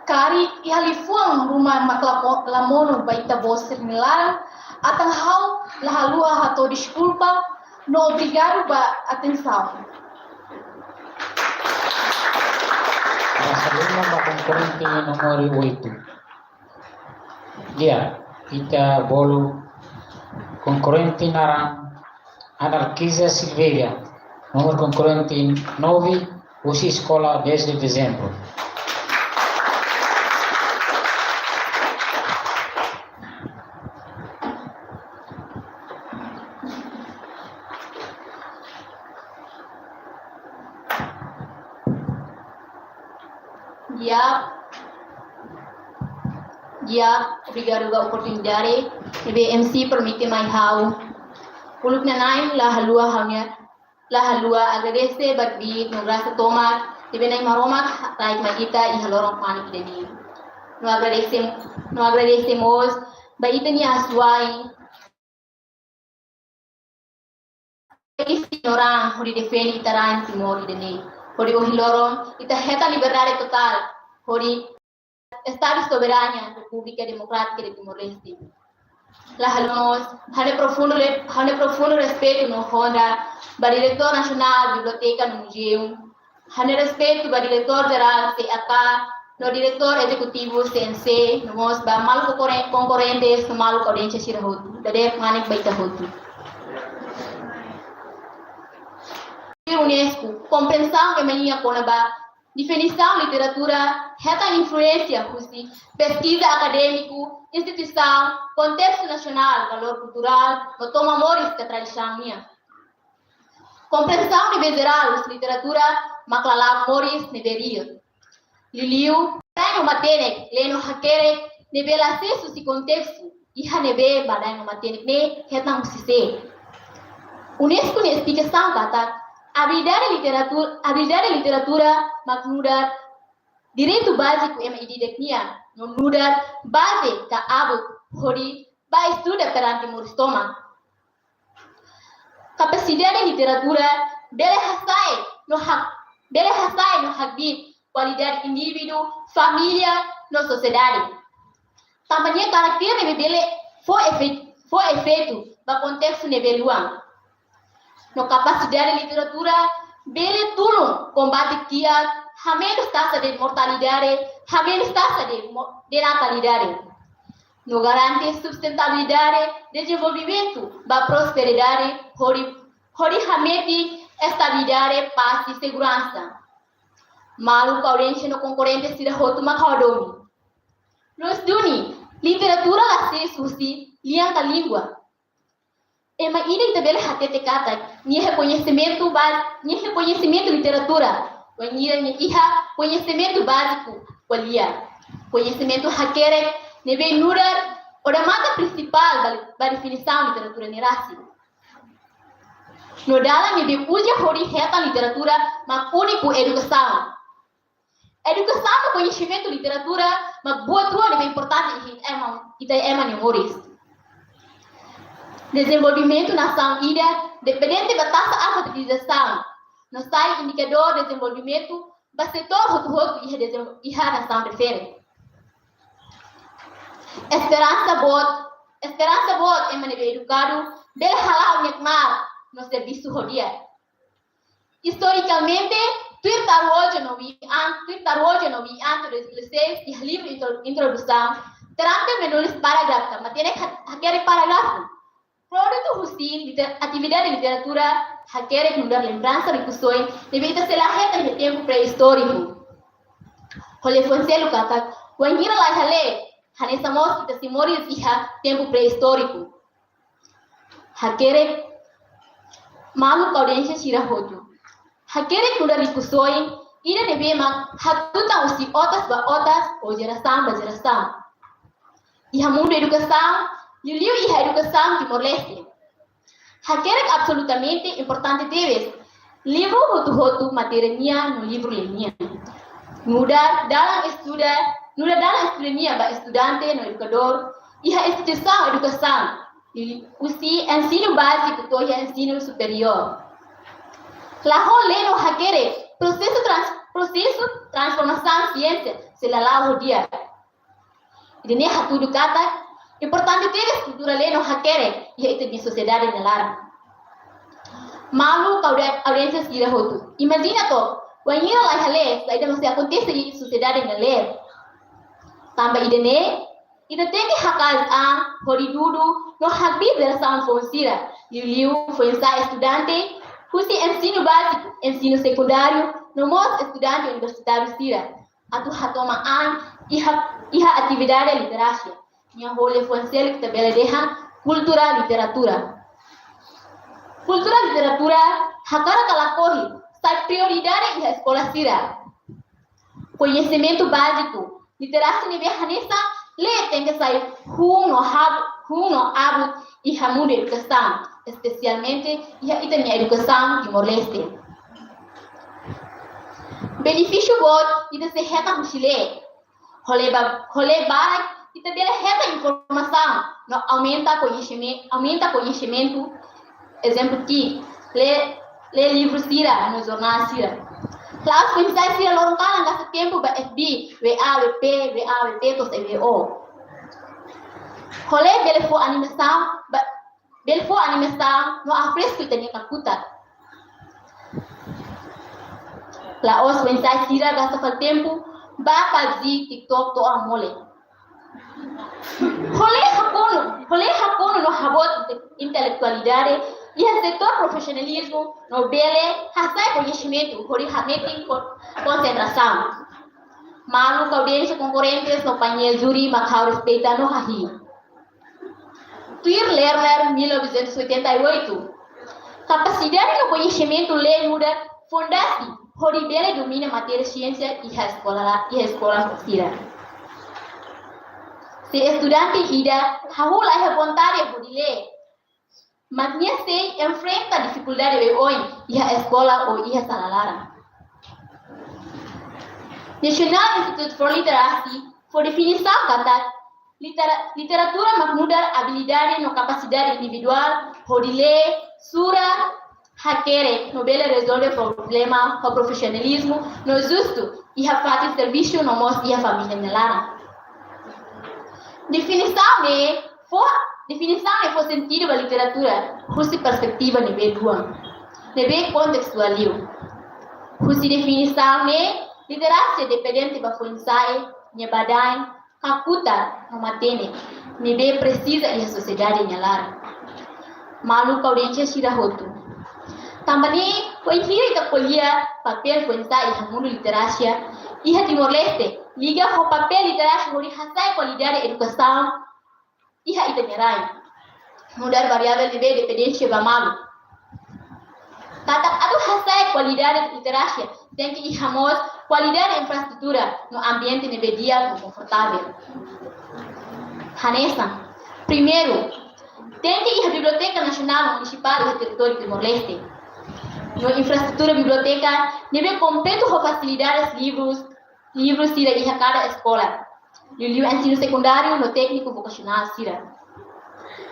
Karik iha liafuan ruma mak la po-, la monu ba ita-boot sira-nia laran, atan ha'u la haluha hato'o deskulpa, no obrigadu ba atensaun. Pasa liman ba konkorrente númeru oito. Di'ak, ita bolu konkorrente naran Analkisa Silveira, númeru konkorrente nove, husi Eskola dez de Dezembro. Di'ak. Di'ak, obrigadu ba oportunidade ne'ebé M C permite mai ha'u. Uluk nanain la haluha ha'u-nia, la haluha agradese ba kbiit no grasa tomak ne'ebé Na'i Maromak hatais mai ita iha loron kmanek ida-ne'e. No agradese, no agradese mós ba ita-nia asuwa'in isi nyoran hodi defende ita-nia Timor ida-ne'e. Hodi ohin loron ita hetan liberdade totál hodi Estadu Soberania Repúblika Demokrátika de Timor-Leste. La haluha mós, ha'u-nia profundu le-, ha'u-nia profundu respeitu no honra ba Diretór Nasionál Biblioteka no Muzeu, ha'u-nia respeitu ba Diretór Jerál C A K, no Diretór Ezekutivu C N C, no mós ba maluk konkorren-, konkorrentes, no maluk audiénsia sira hotu. Dadeer kmanek ba ita hotu. UNESCO, komprensaun ema iha kona-ba definisaun literatura, hetan influénsia husi peskiza akadémiku, instituisaun, kontestu nasionál, valór kulturál, no toma moris ka tradisaun nian. Komprensaun ne'ebé jerál husi literatura mak lala'ok moris ne'ebé rio. Liuliu, badain no matenek, lee no hakerek, ne'ebé la ses husi kontestu iha ne'ebé badain no matenek ne'e hetan husi sé. UNESCO nia esplikasaun katak, abilidade literatu-, abilidade literatura mak nu'udar direitu báziku ema ida-idak nian, no nu'udar baze ka abut hodi bá estuda perante moris tomak. Kapasidade literatura bele hasa'e no ha-, bele hasa'e no hakbiit kualidade indivíduu, família no sosiedade. Tanba nia karakter ne'ebé bele fó efe-, fó efeitu ba kontestu ne'ebé luan. No kapasidade literatura bele tulun kombate kiak, hamenus taxa de mortalidade, hamenus taxa de mo-, de natalidade. No garante sustentabilidade, dezenvolvimentu ba prosperidade, hodi, hodi hametin estabilidade, pás i seguransa. Maluk audiénsia no konkorrente sira hotu mak ha'u hadomi. Loos duni, literatura la ses husi lian ka língua. Ema ida ita bele hatete katak nia iha koñesimentu ba-, nia iha koñesimentu literatura, wainhira nia iha koñesimentu báziku ko'alia. Koñesimentu hakerek ne'ebé nu'udar odamatan prinsipál ba, ba definisaun literatura ne'e rasik. No dalan ne'ebé uza hodi hetan literatura mak úniku edukasaun. Edukasaun no koñesimentu literatura mak buat rua ne'ebé importante iha ita ema, ita ema nia moris. Dezenvolvimentu nasaun ida dependente ba taxa alfabetizasaun, no sai indikadór dezenvolvimentu ba setór hotu-hotu iha dezem-, iha nasaun refere. Esperansa boot, esperansa boot ema ne'ebé edukadu bele hala'o nia knaar no servisu ho di'ak. Istorikamente, tuir Taruojo no Wian, tuir Taruojo no Wian, tuir dois mil e seis, iha livru intro-, introdusaun, Trump menulis parágrafu, matenek ha-, hakerek parágrafu. Produtu husi liter-, atividade literatura hakerek nu'udar lembransa rikusoin ne'ebé ita sei la hetan iha tempu pré-istóriku. Ho liafuan seluk katak, wainhira la iha lee, hanesan mós ita sei moris iha tempu pré-istóriku. Hakerek, maluk audiénsia sira hotu. Hakerek nu'udar rikusoin ida ne'ebé mak hatutan husi otas ba otas ou jerasaun ba jerasaun. Iha mundu edukasaun, liuliu iha edukasaun Timor-Leste. Hakerek absolutamente importante tebes. Livru hotu-hotu matéria nian no livru lee nian. Nu'udar dalan estuda, nu'udar dalan estuda nian ba estudante no edukadór iha instituisaun edukasaun, husi ensinu báziku to'o iha ensinu superiór. La ho lee no hakerek, prosesu trans-, prosesu transformasaun siénsia sei la la'o ho di'ak. Ida-ne'e hatudu katak importante tebes kultura lee no hakerek iha ita-nia sosiedade nia laran. Maluk audi-, audiénsia sira hotu, imajina took, wainhira la iha lee, saida mak sei akontese iha sosiedade nia leet. Tanba ida-ne'e, ita tenke hakaas an hodi dudu no hakbiit jerasaun foun sira, liuliu foin-sa'e estudante husi ensinu báziku, ensinu sekundáriu, no mós estudante universitáriu sira atu hatoman an iha, iha atividade literasia. Nia ho liafuan seluk ita bele dehan kultura literatura. Kultura literatura, hakarak ka lakohi, sai prioridade iha eskola sira. Koñesimentu báziku, literasia ne'ebé hanesan Lee tenke sai hun no hab-, hun no abut iha mundu edukasaun, espesialmente iha ita-nia edukasaun Timor-Leste. Benefísiu boot ita sei hetan husi lee. Ho lee ba-, ho lee barak, ita bele hetan informasaun no aumenta koñesimen-, aumenta koñesimentu. Ezemplu ki'ik, lee, lee livru sira no jornál sira. La'ós foin-sa'e sira loron kalan gasta tempu ba F B, W A, W P, W A, W P, to'o W O. Ho lee bele fó animasaun ba, bele fó animasaun no afresku ita-nia kakutak. La'ós foin-sa'e sira gasta fali tempu ba PUBG, TikTok, to'o mole. Ho lee hakonu, ho lee hakonu no haboot inte-, intelektualidade iha setór profisionalizmu no bele hasa'e koñesimentu hodi hametin ko-, konsentrasaun. Maluk, audiénsia, konkorrentes no painel júri mak ha'u respeita no hahi'i. Tuir Lerner, mil novecentos e oitenta e oito, kapasidade no koñesimentu lee nu'udar fondasi hodi bele domina matéria siénsia iha eskola, iha eskola sira. Se estudante ida hahú la iha vontade hodi lee, mak nia sei enfrenta difikuldade oioin iha eskola ou iha sala laran. National Institute for Literacy fó definisaun katak litera-, literatura mak nu'udar abilidade no kapasidade individuál hodi lee, sura, hakerek no bele rezolve problema ho profisionalizmu no justu iha fatin servisu no mós iha família nia laran. Definisaun ne'e fó, definisaun ne'e fó sentidu ba literatura husi perspetiva ne'ebé duan, ne'ebé kontestuál liu. Husi definisaun ne'e, literasia dependente ba foin-sa'e nia badaen, kakutak no matenek ne'ebé presiza iha sosiedade nia laran. Maluk, audiénsia sira hotu. Tanba ne'e, wainhira ita ko'alia papél foin-sa'e iha mundu literasia iha Timor-Leste, liga ho papél literasia hodi hasa'e kualidade edukasaun iha ita-nia rain. Nu'udar variável ne'ebé dependénsia ba malu. Katak atu hasa'e kualidade literasia, tenke iha mós kualidade infraestrutura no ambiente ne'ebé di'ak no konfortavel. Hanesan, primeiru, tenke iha biblioteka nasionál no munisipál iha territóriu Timor-Leste. No infraestrutura biblioteka ne'ebé kompletu ho fasilidades livrus, livru sira iha kada eskola, liuliu ensinu sekundáriu no tékniku vokasionál sira.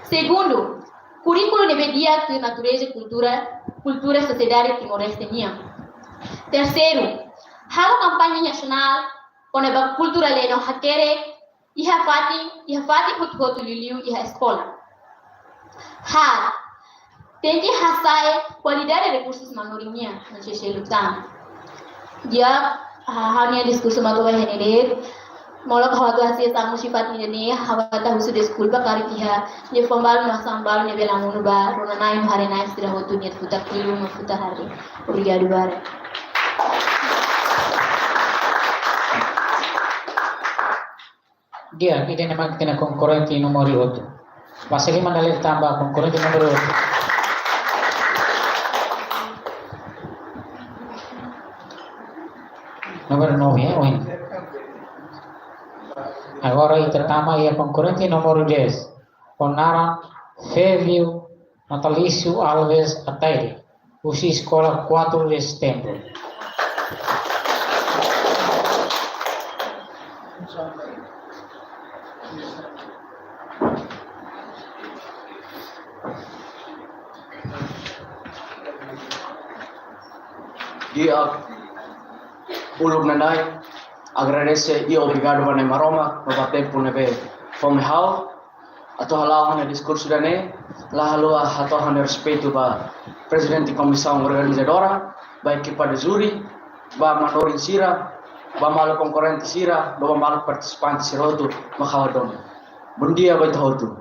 Segundu, kurríkulu ne'ebé di'ak tuir natureza kultura, kultura sosiedade Timor-Leste nian. Terseiru, halo kampaña nasionál kona-ba kultura lee no hakerek iha fatin, iha fatin hotu-hotu, liuliu iha eskola. Haat, tenke hasa'e kualidade rekursus manorin nian, no seselu tan. Di'ak, ah, ha'u-nia diskursu mak to'o iha ne'e de'it. Molok ha'u atu husik esa husi fatin ida-ne'e, ha'u atu husu deskulpa karik iha liafuan balu no hanesan balu ne'ebé la monu ba rona-na'in no haree-na'in sira hotu nia futar tilun no futar haat. Obrigadu barak. Di'ak, ida-ne'e mak ita-nia konkorrente númeru oito. Basa liman dala ida tan ba konkorrente númeru oito. Númeru nove, eh, oin. Agora ita tama iha konkorrente númeru dez. Ho naran Félio Natalício Alves Ataide, husi Eskola Quatro de Setembro. Di'ak, uluk nanain, agradese i obrigadu ba Na'i Maromak, no ba tempu ne'ebé fó mai ha'u atu hala'o ha'u-nia diskursu ida-ne'e, la haluha hato'o ha'u-nia respeitu ba Prezidente Komisaun Organizadora, ba ekipa de júri, ba manorin sira, ba maluk konkorrente sira, no ba maluk partisipante sira hotu mak ha'u hadomi. Bondia ba ita hotu.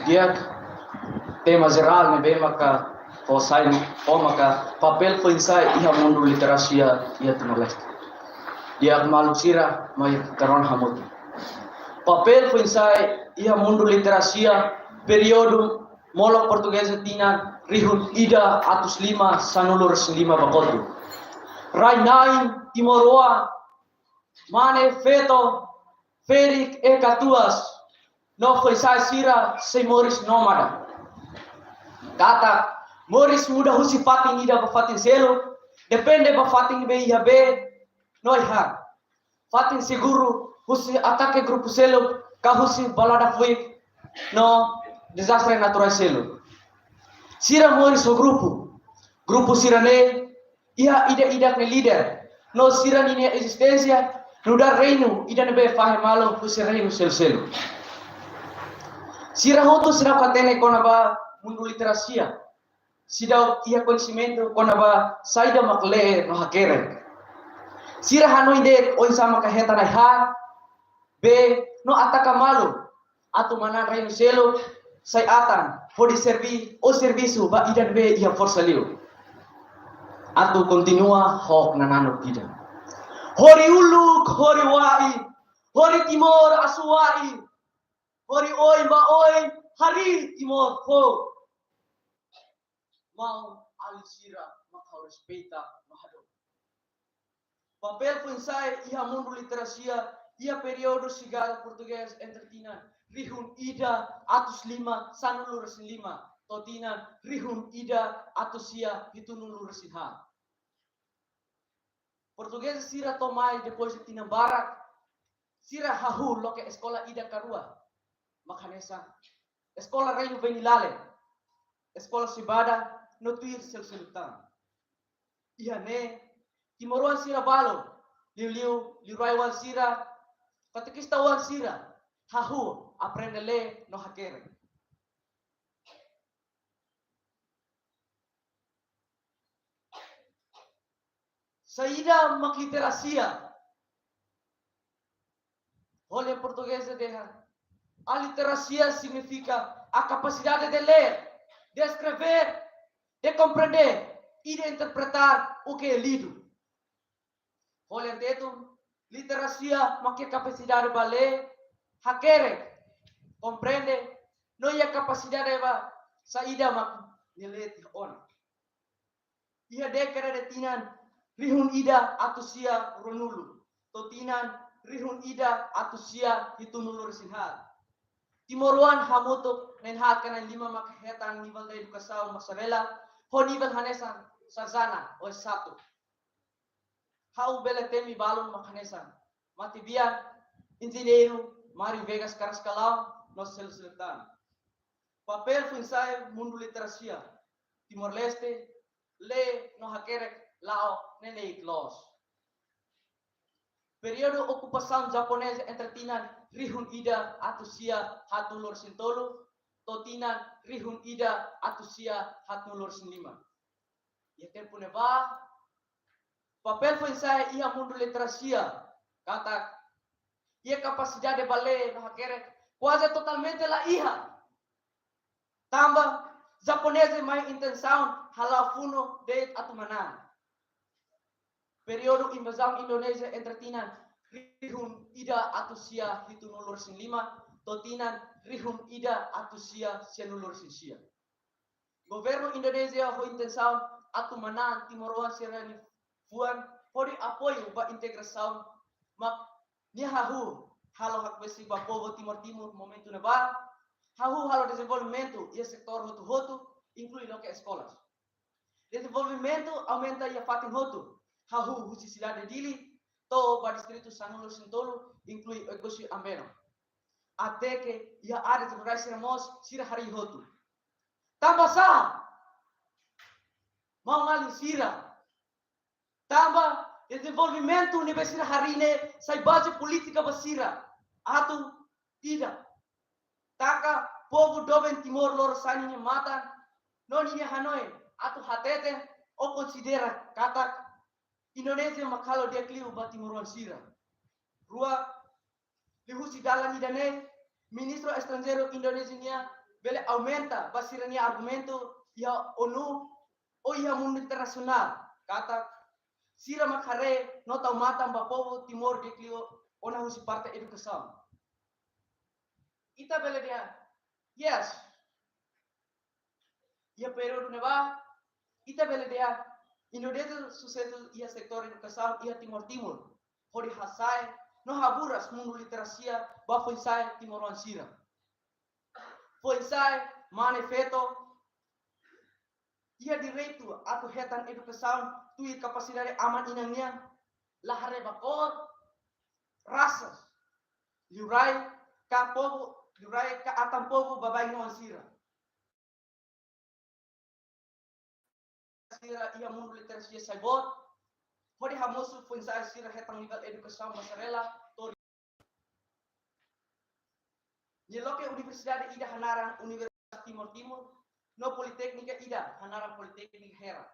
Di'ak, tema jerál ne'ebé maka fó sai, fó maka papél foin-sa'e iha mundu literasia iha Timor-Leste. Di'ak maluk sira, mai ita rona hamutuk. Papél foin-sa'e iha mundu literasia períodu molok portugeza tinan rihun ida atus lima sanulu resin lima ba kotuk. Rai-na'in timoroan, mane feto, ferik e katuas, no foin-sa'e sira sei moris nómada. Katak moris muda husi fatin ida ba fatin seluk, depende ba fatin be iha bee no iha fatin seguru husi atake grupu seluk, ka husi balada fuik no dezastre naturál seluk. Sira moris ho grupu. Grupu sira-ne'e iha ida-idak nia líder, no sira-ninia ezisténsia nu'udar reinu ida ne'ebé fahe malu husi reinu seluk-seluk. Sira hotu seidauk hatene kona-ba mundu literasia. Seidauk iha koñesimentu kona-ba saida mak lee no hakerek. Sira hanoin de'it oinsá maka hetan ai-han, bee no ataka malu atu manán reinu seluk sai atan hodi serví ou servisu ba ida ne'ebé iha forsa liu atu kontinua ho knananuk ida. Hori uluk, hori wa'i, hori Timor asuwa'in, hori oin ba oin, harii Timor foun. Maun-alin sira mak ha'u respeita no hadomi. Papél foin-sa'e iha mundu literasia iha períodu Sigadu Portugés entre tinan rihun ida atus lima sanulu-resin-lima to'o tinan rihun ida atus sia hitunulu-resin-haat. Portugés sira to'o mai depois de tinan barak, sira hahú loke eskola ida ka rua, mak hanesan Eskola Reinu Venilale, Eskola Cevada, no tuir seluk-seluk tan. Iha ne'e, timoroan sira balu, liuliu liurai-oan sira, katekista-oan sira, hahú aprende lee no hakerek. Saida mak literasia? Ho lian portugés dehan, a literacia significa a capacidade de ler, de escrever, de compreender e de interpretar o que é lido. Ho lian tetun, literasia mak iha kapasidade ba lee, hakerek, komprende, no iha kapasidade ba saida mak nia lee tiha ona. Iha dékada de tinan rihun ida atus sia ruanulu to'o tinan rihun ida atus sia hitunulu-resin-haat, timoroan hamutuk na'in-haat ka na'in-lima maka hetan nivel de edukasaun base bela ho nivel hanesan sarjana ou S satu. Ha'u bele temi balun mak hanesan Mate Bian, Enjeñeiru Mário Veiga Carrascalão, no seluk-seluk tan. Papél foin-sa'e mundu literasia Timor-Leste, lee no hakerek la'o neineik loos. Períodu okupasaun japoneza entre tinan rihun ida atus sia haatnulu-resin-tolu to'o tinan rihun ida atus sia haatnulu-resin-lima. Iha tempu ne'ebá, papél foin-sa'e iha mundu literasia, katak iha kapasidade ba lee no hakerek kuaze totalmente la iha. Tanba japonés mai ho intensaun hala'o funu de'it atu manán. Períodu invazaun Indonézia entre tinan rihun ida atus sia hitunulu-resin-lima to'o tinan rihun ida atus sia sianulu-resin-sia. Governu Indonézia ho intensaun atu manán timoroan sira-nia fuan hodi apoiu ba integrasaun, mak nia hahú halo hakbesik ba povu Timor Timur momentu ne'ebá, hahú halo dezenvolvimentu iha setór hotu-hotu, inklui loke eskolas. Dezenvolvimentu aumenta iha fatin hotu, hahú husi sidade Dili to'o ba distritu sanulu-resin-tolu, inklui Oekusi Ambeno. Até ke iha áreas rurais sira mós sira harii hotu. Tanba sá? Maun-alin sira, tanba dezenvolvimentu ne'ebé sira harii ne'e sai baze polítika ba sira atu ida taka povu doben Timor Lorosa'e ninia matan no ninia hanoin atu hatete ou konsidera katak Indonézia mak halo di'ak liu ba timoroan sira. Rua, liuhusi dalan ida-ne'e, ministru estranjeiru Indonézia nian bele aumenta ba sira-nia argumentu iha ONU ou iha mundu internasionál katak sira mak haree no tau matan ba povu Timor di'ak liu ona husi parte edukasaun. Ita bele dehan, yes. Iha períodu ne'ebá, ita bele dehan Indonézia susesu iha setór edukasaun iha Timor Timur, hodi hasa'e no haburas mundu literasia ba foin-sa'e timoroan sira. Foin-sa'e, mane, feto iha direitu atu hetan edukasaun tuir kapasidade aman-inan nian, la haree ba kór, rasas, liurai ka povu, liurai ka atan povu baibain-oan sira. Sira iha mundu literasia sai boot, hodi hamosu foin-sa'e sira hetan nivel edukasaun basarela to'o nia loke universidade ida hanaran Universidade Timor Timur, no politéknika ida hanaran Politéknika Hera.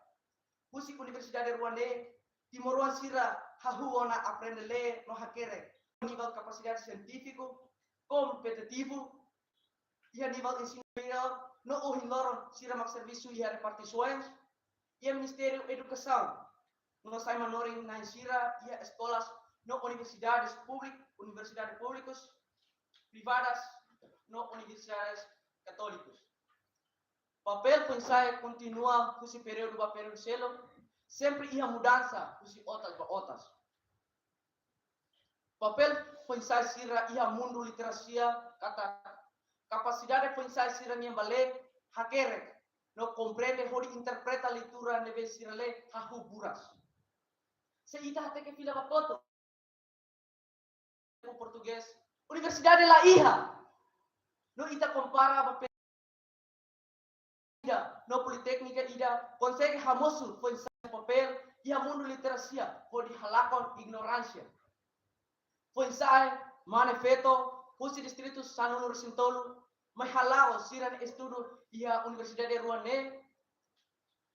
Husi universidade rua ne'e, timoroan sira hahú ona aprende lee no hakerek nivel kapasidade sientífiku, kompetitivu, iha nivel ensinu superiór, no ohin loron sira mak servisu iha repartisoens, iha Ministériu Edukasaun, no sai manorin-na'in sira iha eskolas no universidades públik-, universidade públikus, privadas, no universidades katólikus. Papél foin-sa'e kontinua husi períodu ba períodu seluk, sempre iha mudansa husi otas ba otas. Papél foin-sa'e sira iha mundu literasia katak kapasidade foin-sa'e sira-nian ba lee, hakerek, no komprende hodi interpreta leitura ne'ebé sira lee hahú buras. Se ita hateke fila ba kotuk portugés, universidade la iha. No ita kompara ba pe- ida, no politéknika ida, konsege hamosu foin-sa'e papél iha mundu literasia hodi halakon ignoránsia. Foin-sa'e, mane, feto husi distritu sanulu-resin-tolu mai hala'o sira-nia estudu iha universidade rua ne'e,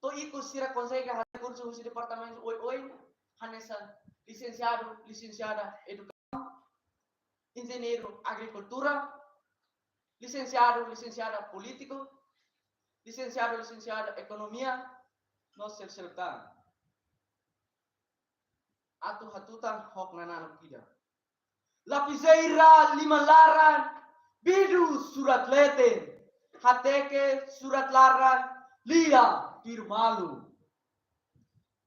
to'o ikus sira konsege haree kursu husi departamentu oioin, hanesan lisensiadu, lisensiada edukasaun, enjeñeiru agrikultura, lisensiadu, lisensiada polítiku, lisensiadu, lisensiada ekonomia, no seluk-seluk tan. Atu hatutan ho knananuk ida. Lapizeira liman laran, bidu surat leten, hateke surat laran, lia tuir malu.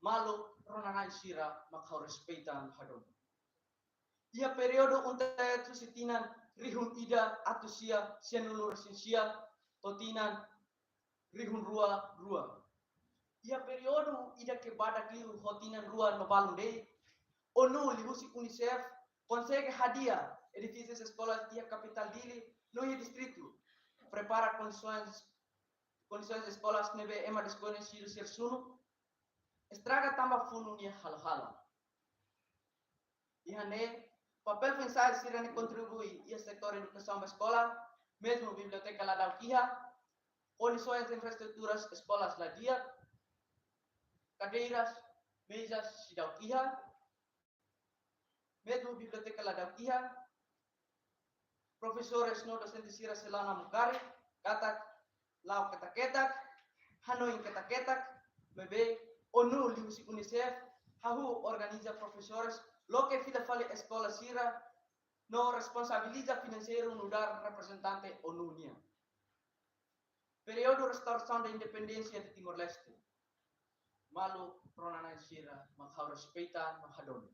Maluk rona-na'in sira mak ha'u respeita no hadomi. Iha períodu UNTAET husi tinan rihun ida atus sia sianulu-resin-sia to'o tinan rihun rua rua. Iha períodu ida ke badak liu ho tinan rua no balun de'it, ONU liuhusi UNICEF konsege hadi'a edifísius eskola iha kapitál Dili no iha distritu, prepara kondisoens, kondisoens eskolas ne'ebé ema deskoñesidu sira sunu, estraga tanba funu nia halo-halo. Iha ne'e, papél foin-sa'e sira-nia kontribui iha setór edukasaun ba eskola, mezmu biblioteka la da'uk iha, kondisoens infraestruturas eskolas la di'ak, kadeiras, mezas seidauk iha, mezmu biblioteka la da'uk iha, profesores no dosente sira sei la'o namu karik, katak la'o ketak-ketak, hanoin ketak-ketak, maibé ONU liuhusi UNICEF hahú organiza profesores, loke fila fali eskola sira, no responsabiliza finanseiru nu'udar reprezentante ONU nian. Períodu restaurasaun da independénsia de Timor-Leste. Maluk rona-na'in sira mak ha'u respeita no hadomi.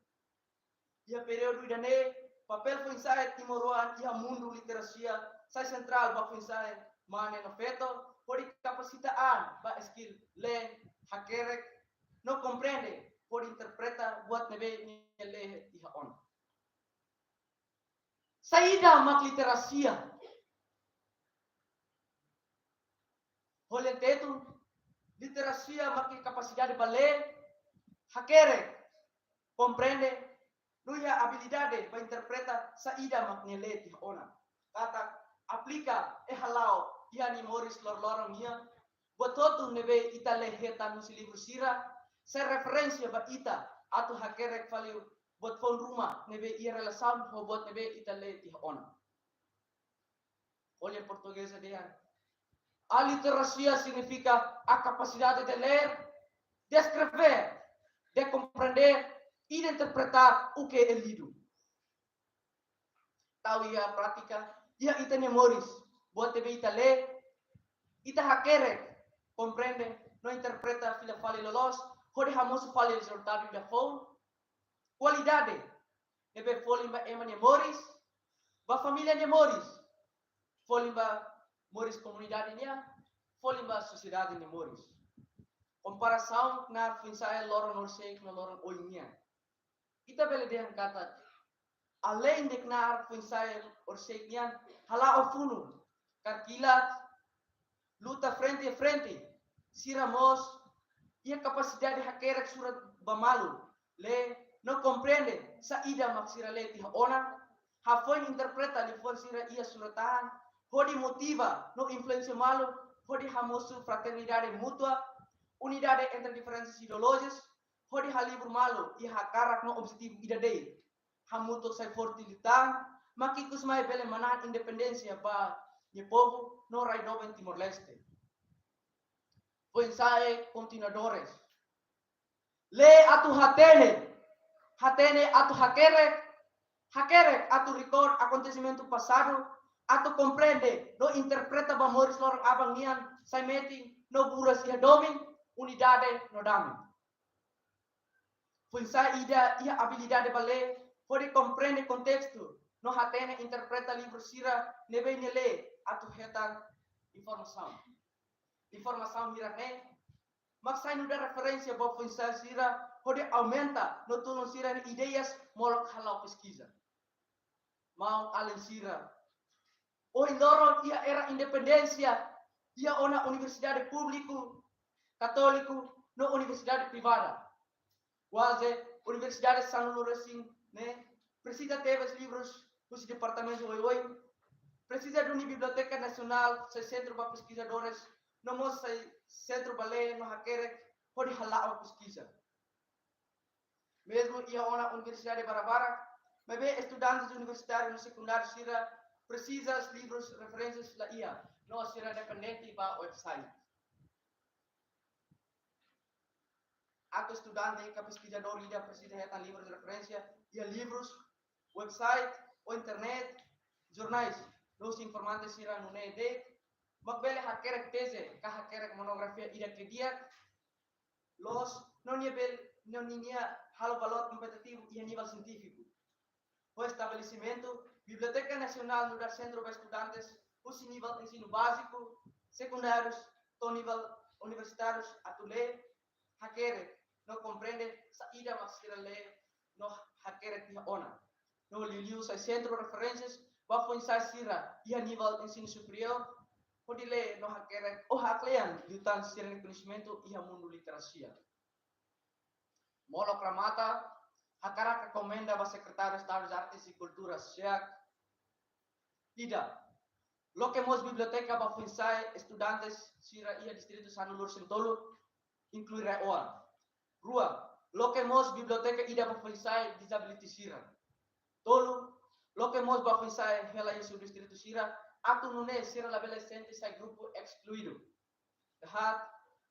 Iha períodu ida-ne'e, papél foin-sa'e timoroan iha mundu literasia sai sentrál ba foin-sa'e mane no feto, hodi kapasita an ba skill lee, hakerek, no komprende, hodi interpreta buat ne'ebé nia lee iha ona. Saida mak literasia? Ho lian Tetun, literasia mak kapasidade ba lee, hakerek, komprende, no iha abilidade ba interpreta saida mak nia lee tiha ona. Katak aplika, eh, hala'o iha nia moris loroloron nian, buat hotu ne'ebé ita lee hetan husi livru sira, sai referénsia ba ita atu hakerek fali buat foun ruma ne'ebé iha relasaun ho buat ne'ebé ita lee tiha ona. Ho lian portugés dehan, a literacia significa a capacidade de ler, de escrever, de compreender e de interpretar o que é lido. Tau iha prátika, iha ita-nia moris, buat ne'ebé ita lee, ita hakerek, komprende, no interpreta fila fali loloos, hodi hamosu fali rezultadu ida foun, kualidade, ne'ebé folin ba ema nia moris, ba família nia moris, folin ba moris komunidade nian, folin ba sosiedade nia moris. Komparasaun knaar foin-sa'e loron horiseik no loron oin nian. Ita bele dehan katak, alende knaar foin-sa'e horiseik nian, hala'o funu, karkilat, luta frente a frente, sira mós iha kapasidade hakerek surat ba malu, lee no komprende saida mak sira lee tiha ona, hafoin interpreta liafuan sira iha surat-tahan, hodi motiva no influensia malu, hodi hamosu fraternidade mútua, unidade entre diferensas ideolójicas, hodi halibur malu iha hakarak no objetivu ida de'it. Hamutuk sai forte liután, mak ikus mai bele manán independénsia ba nia povu no rai doben Timor-Leste. Foin-sa'e kontinuadores. Lee atu hatene, hatene atu hakerek, hakerek atu rekorde akontesimentu pasadu, atu komprende no interpreta ba moris loron aban nian, sai metin no buras iha domin, unidade no dame. Foin-sa'e ida iha abilidade ba lee, hodi komprende kontestu, no hatene interpreta livru sira ne'ebé nia lee atu hetan informasaun. Informasaun hirak-ne'e mak sai nu'udar referénsia ba foin-sa'e sira, hodi aumenta no tulun sira-nia ideias molok hala'o peskiza. Maun-alin sira, ohin loron iha era independénsia, iha ona universidade públiku, katóliku, no universidade privada. Kuaze universidade sanulu-resin ne'e presiza tebes livrus husi departamentu oioin, presiza duni Biblioteka Nasionál sai sentru ba peskizadores, no mós sai sentru ba lee no hakerek, hodi hala'o peskiza. Mezmu iha ona universidade barak-barak, maibé estudantes universitáriu no sekundáriu sira presiza livrus referénsias la iha, no sira dependente ba website. Atu estudante ka peskizadór ida presiza hetan livrus referénsia, iha livrus, website, ou internet, jornais, no husi informante sira nune'e de'it, mak bele hakerek teze, ka hakerek monografia ida ke di'ak, loos, no nia bel-, no ninia halo valór kompetitivu iha nivel sientífiku. Ho estabelesimentu Biblioteka Nasionál nu'udar sentru ba estudantes husi nivel ensinu báziku, sekundárius, to'o nivel universitárius atu lee, hakerek, no komprende saida mak sira lee no hakerek tiha ona. No liuliu sai sentru referénsias ba foin-sa'e sira iha nivel ensinu superiór, hodi lee no hakerek, ou haklean liután sira-nia koñesimentu iha mundu literasia. Molok remata, hakarak rekomenda ba Sekretáriu Estadu Artes i Kultura, SEAK, ida, loke mós biblioteka ba foin-sa'e estudantes sira iha distritu sanulu-resin-tolu, inklui RAEOA. Rua, loke mós biblioteka ida ba foin-sa'e dizabiliti sira. Tolu, loke mós ba foin-sa'e hela iha subdistritu sira, atu nune'e sira labele sente sai grupu eskluidu. Haat,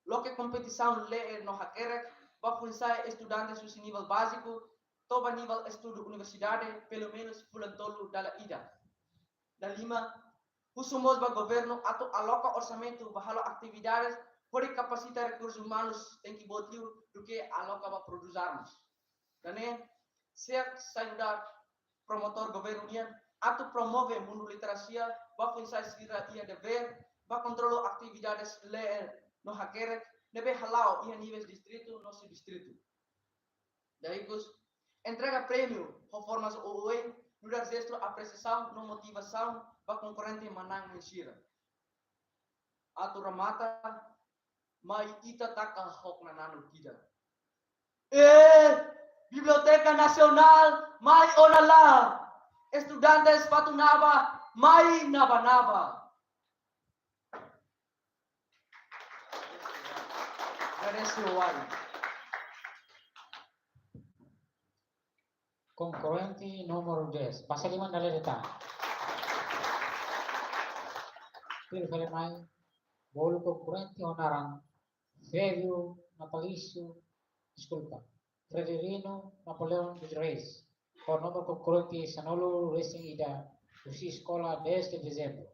loke kompetisaun lee no hakerek ba foin-sa'e estudantes husi nivel báziku to'o ba nivel estudu universidade, pelumenus fulan tolu dala ida. Dalima, husu mós ba governu atu aloka orsamentu ba halo atividades hodi kapasita rekursus umanus tenke boot liu duké aloka ba prodús armas. Daneen, SEAK sai nu'udar promotór governu nian atu promove mundu literasia ba foin-sa'e sira iha devér ba kontrolu atividades lee no hakerek ne'ebé hala'o iha nivel distritu no subdistritu. Dala ikus, entrega prémiu ho forma oioin nu'udar jestu apresiasaun no motivasaun ba konkorrente manán-na'in sira. Atu remata, mai ita taka hok nananuk ida. Eh, Biblioteka Nasionál, mai ona la. Estudantes Fatunaba, mai naba-naba. Agradese, Wai. Konkorrente númeru dez. Pasa di mana, Leta? Pilih kali mai. Bolu konkorrente ho naran Fevio Natalício, deskulpa, Fredirino Napoleão dos Reis, ho númeru konkorrente sanulu-resin-ida, husi eskola dez de Dezembro.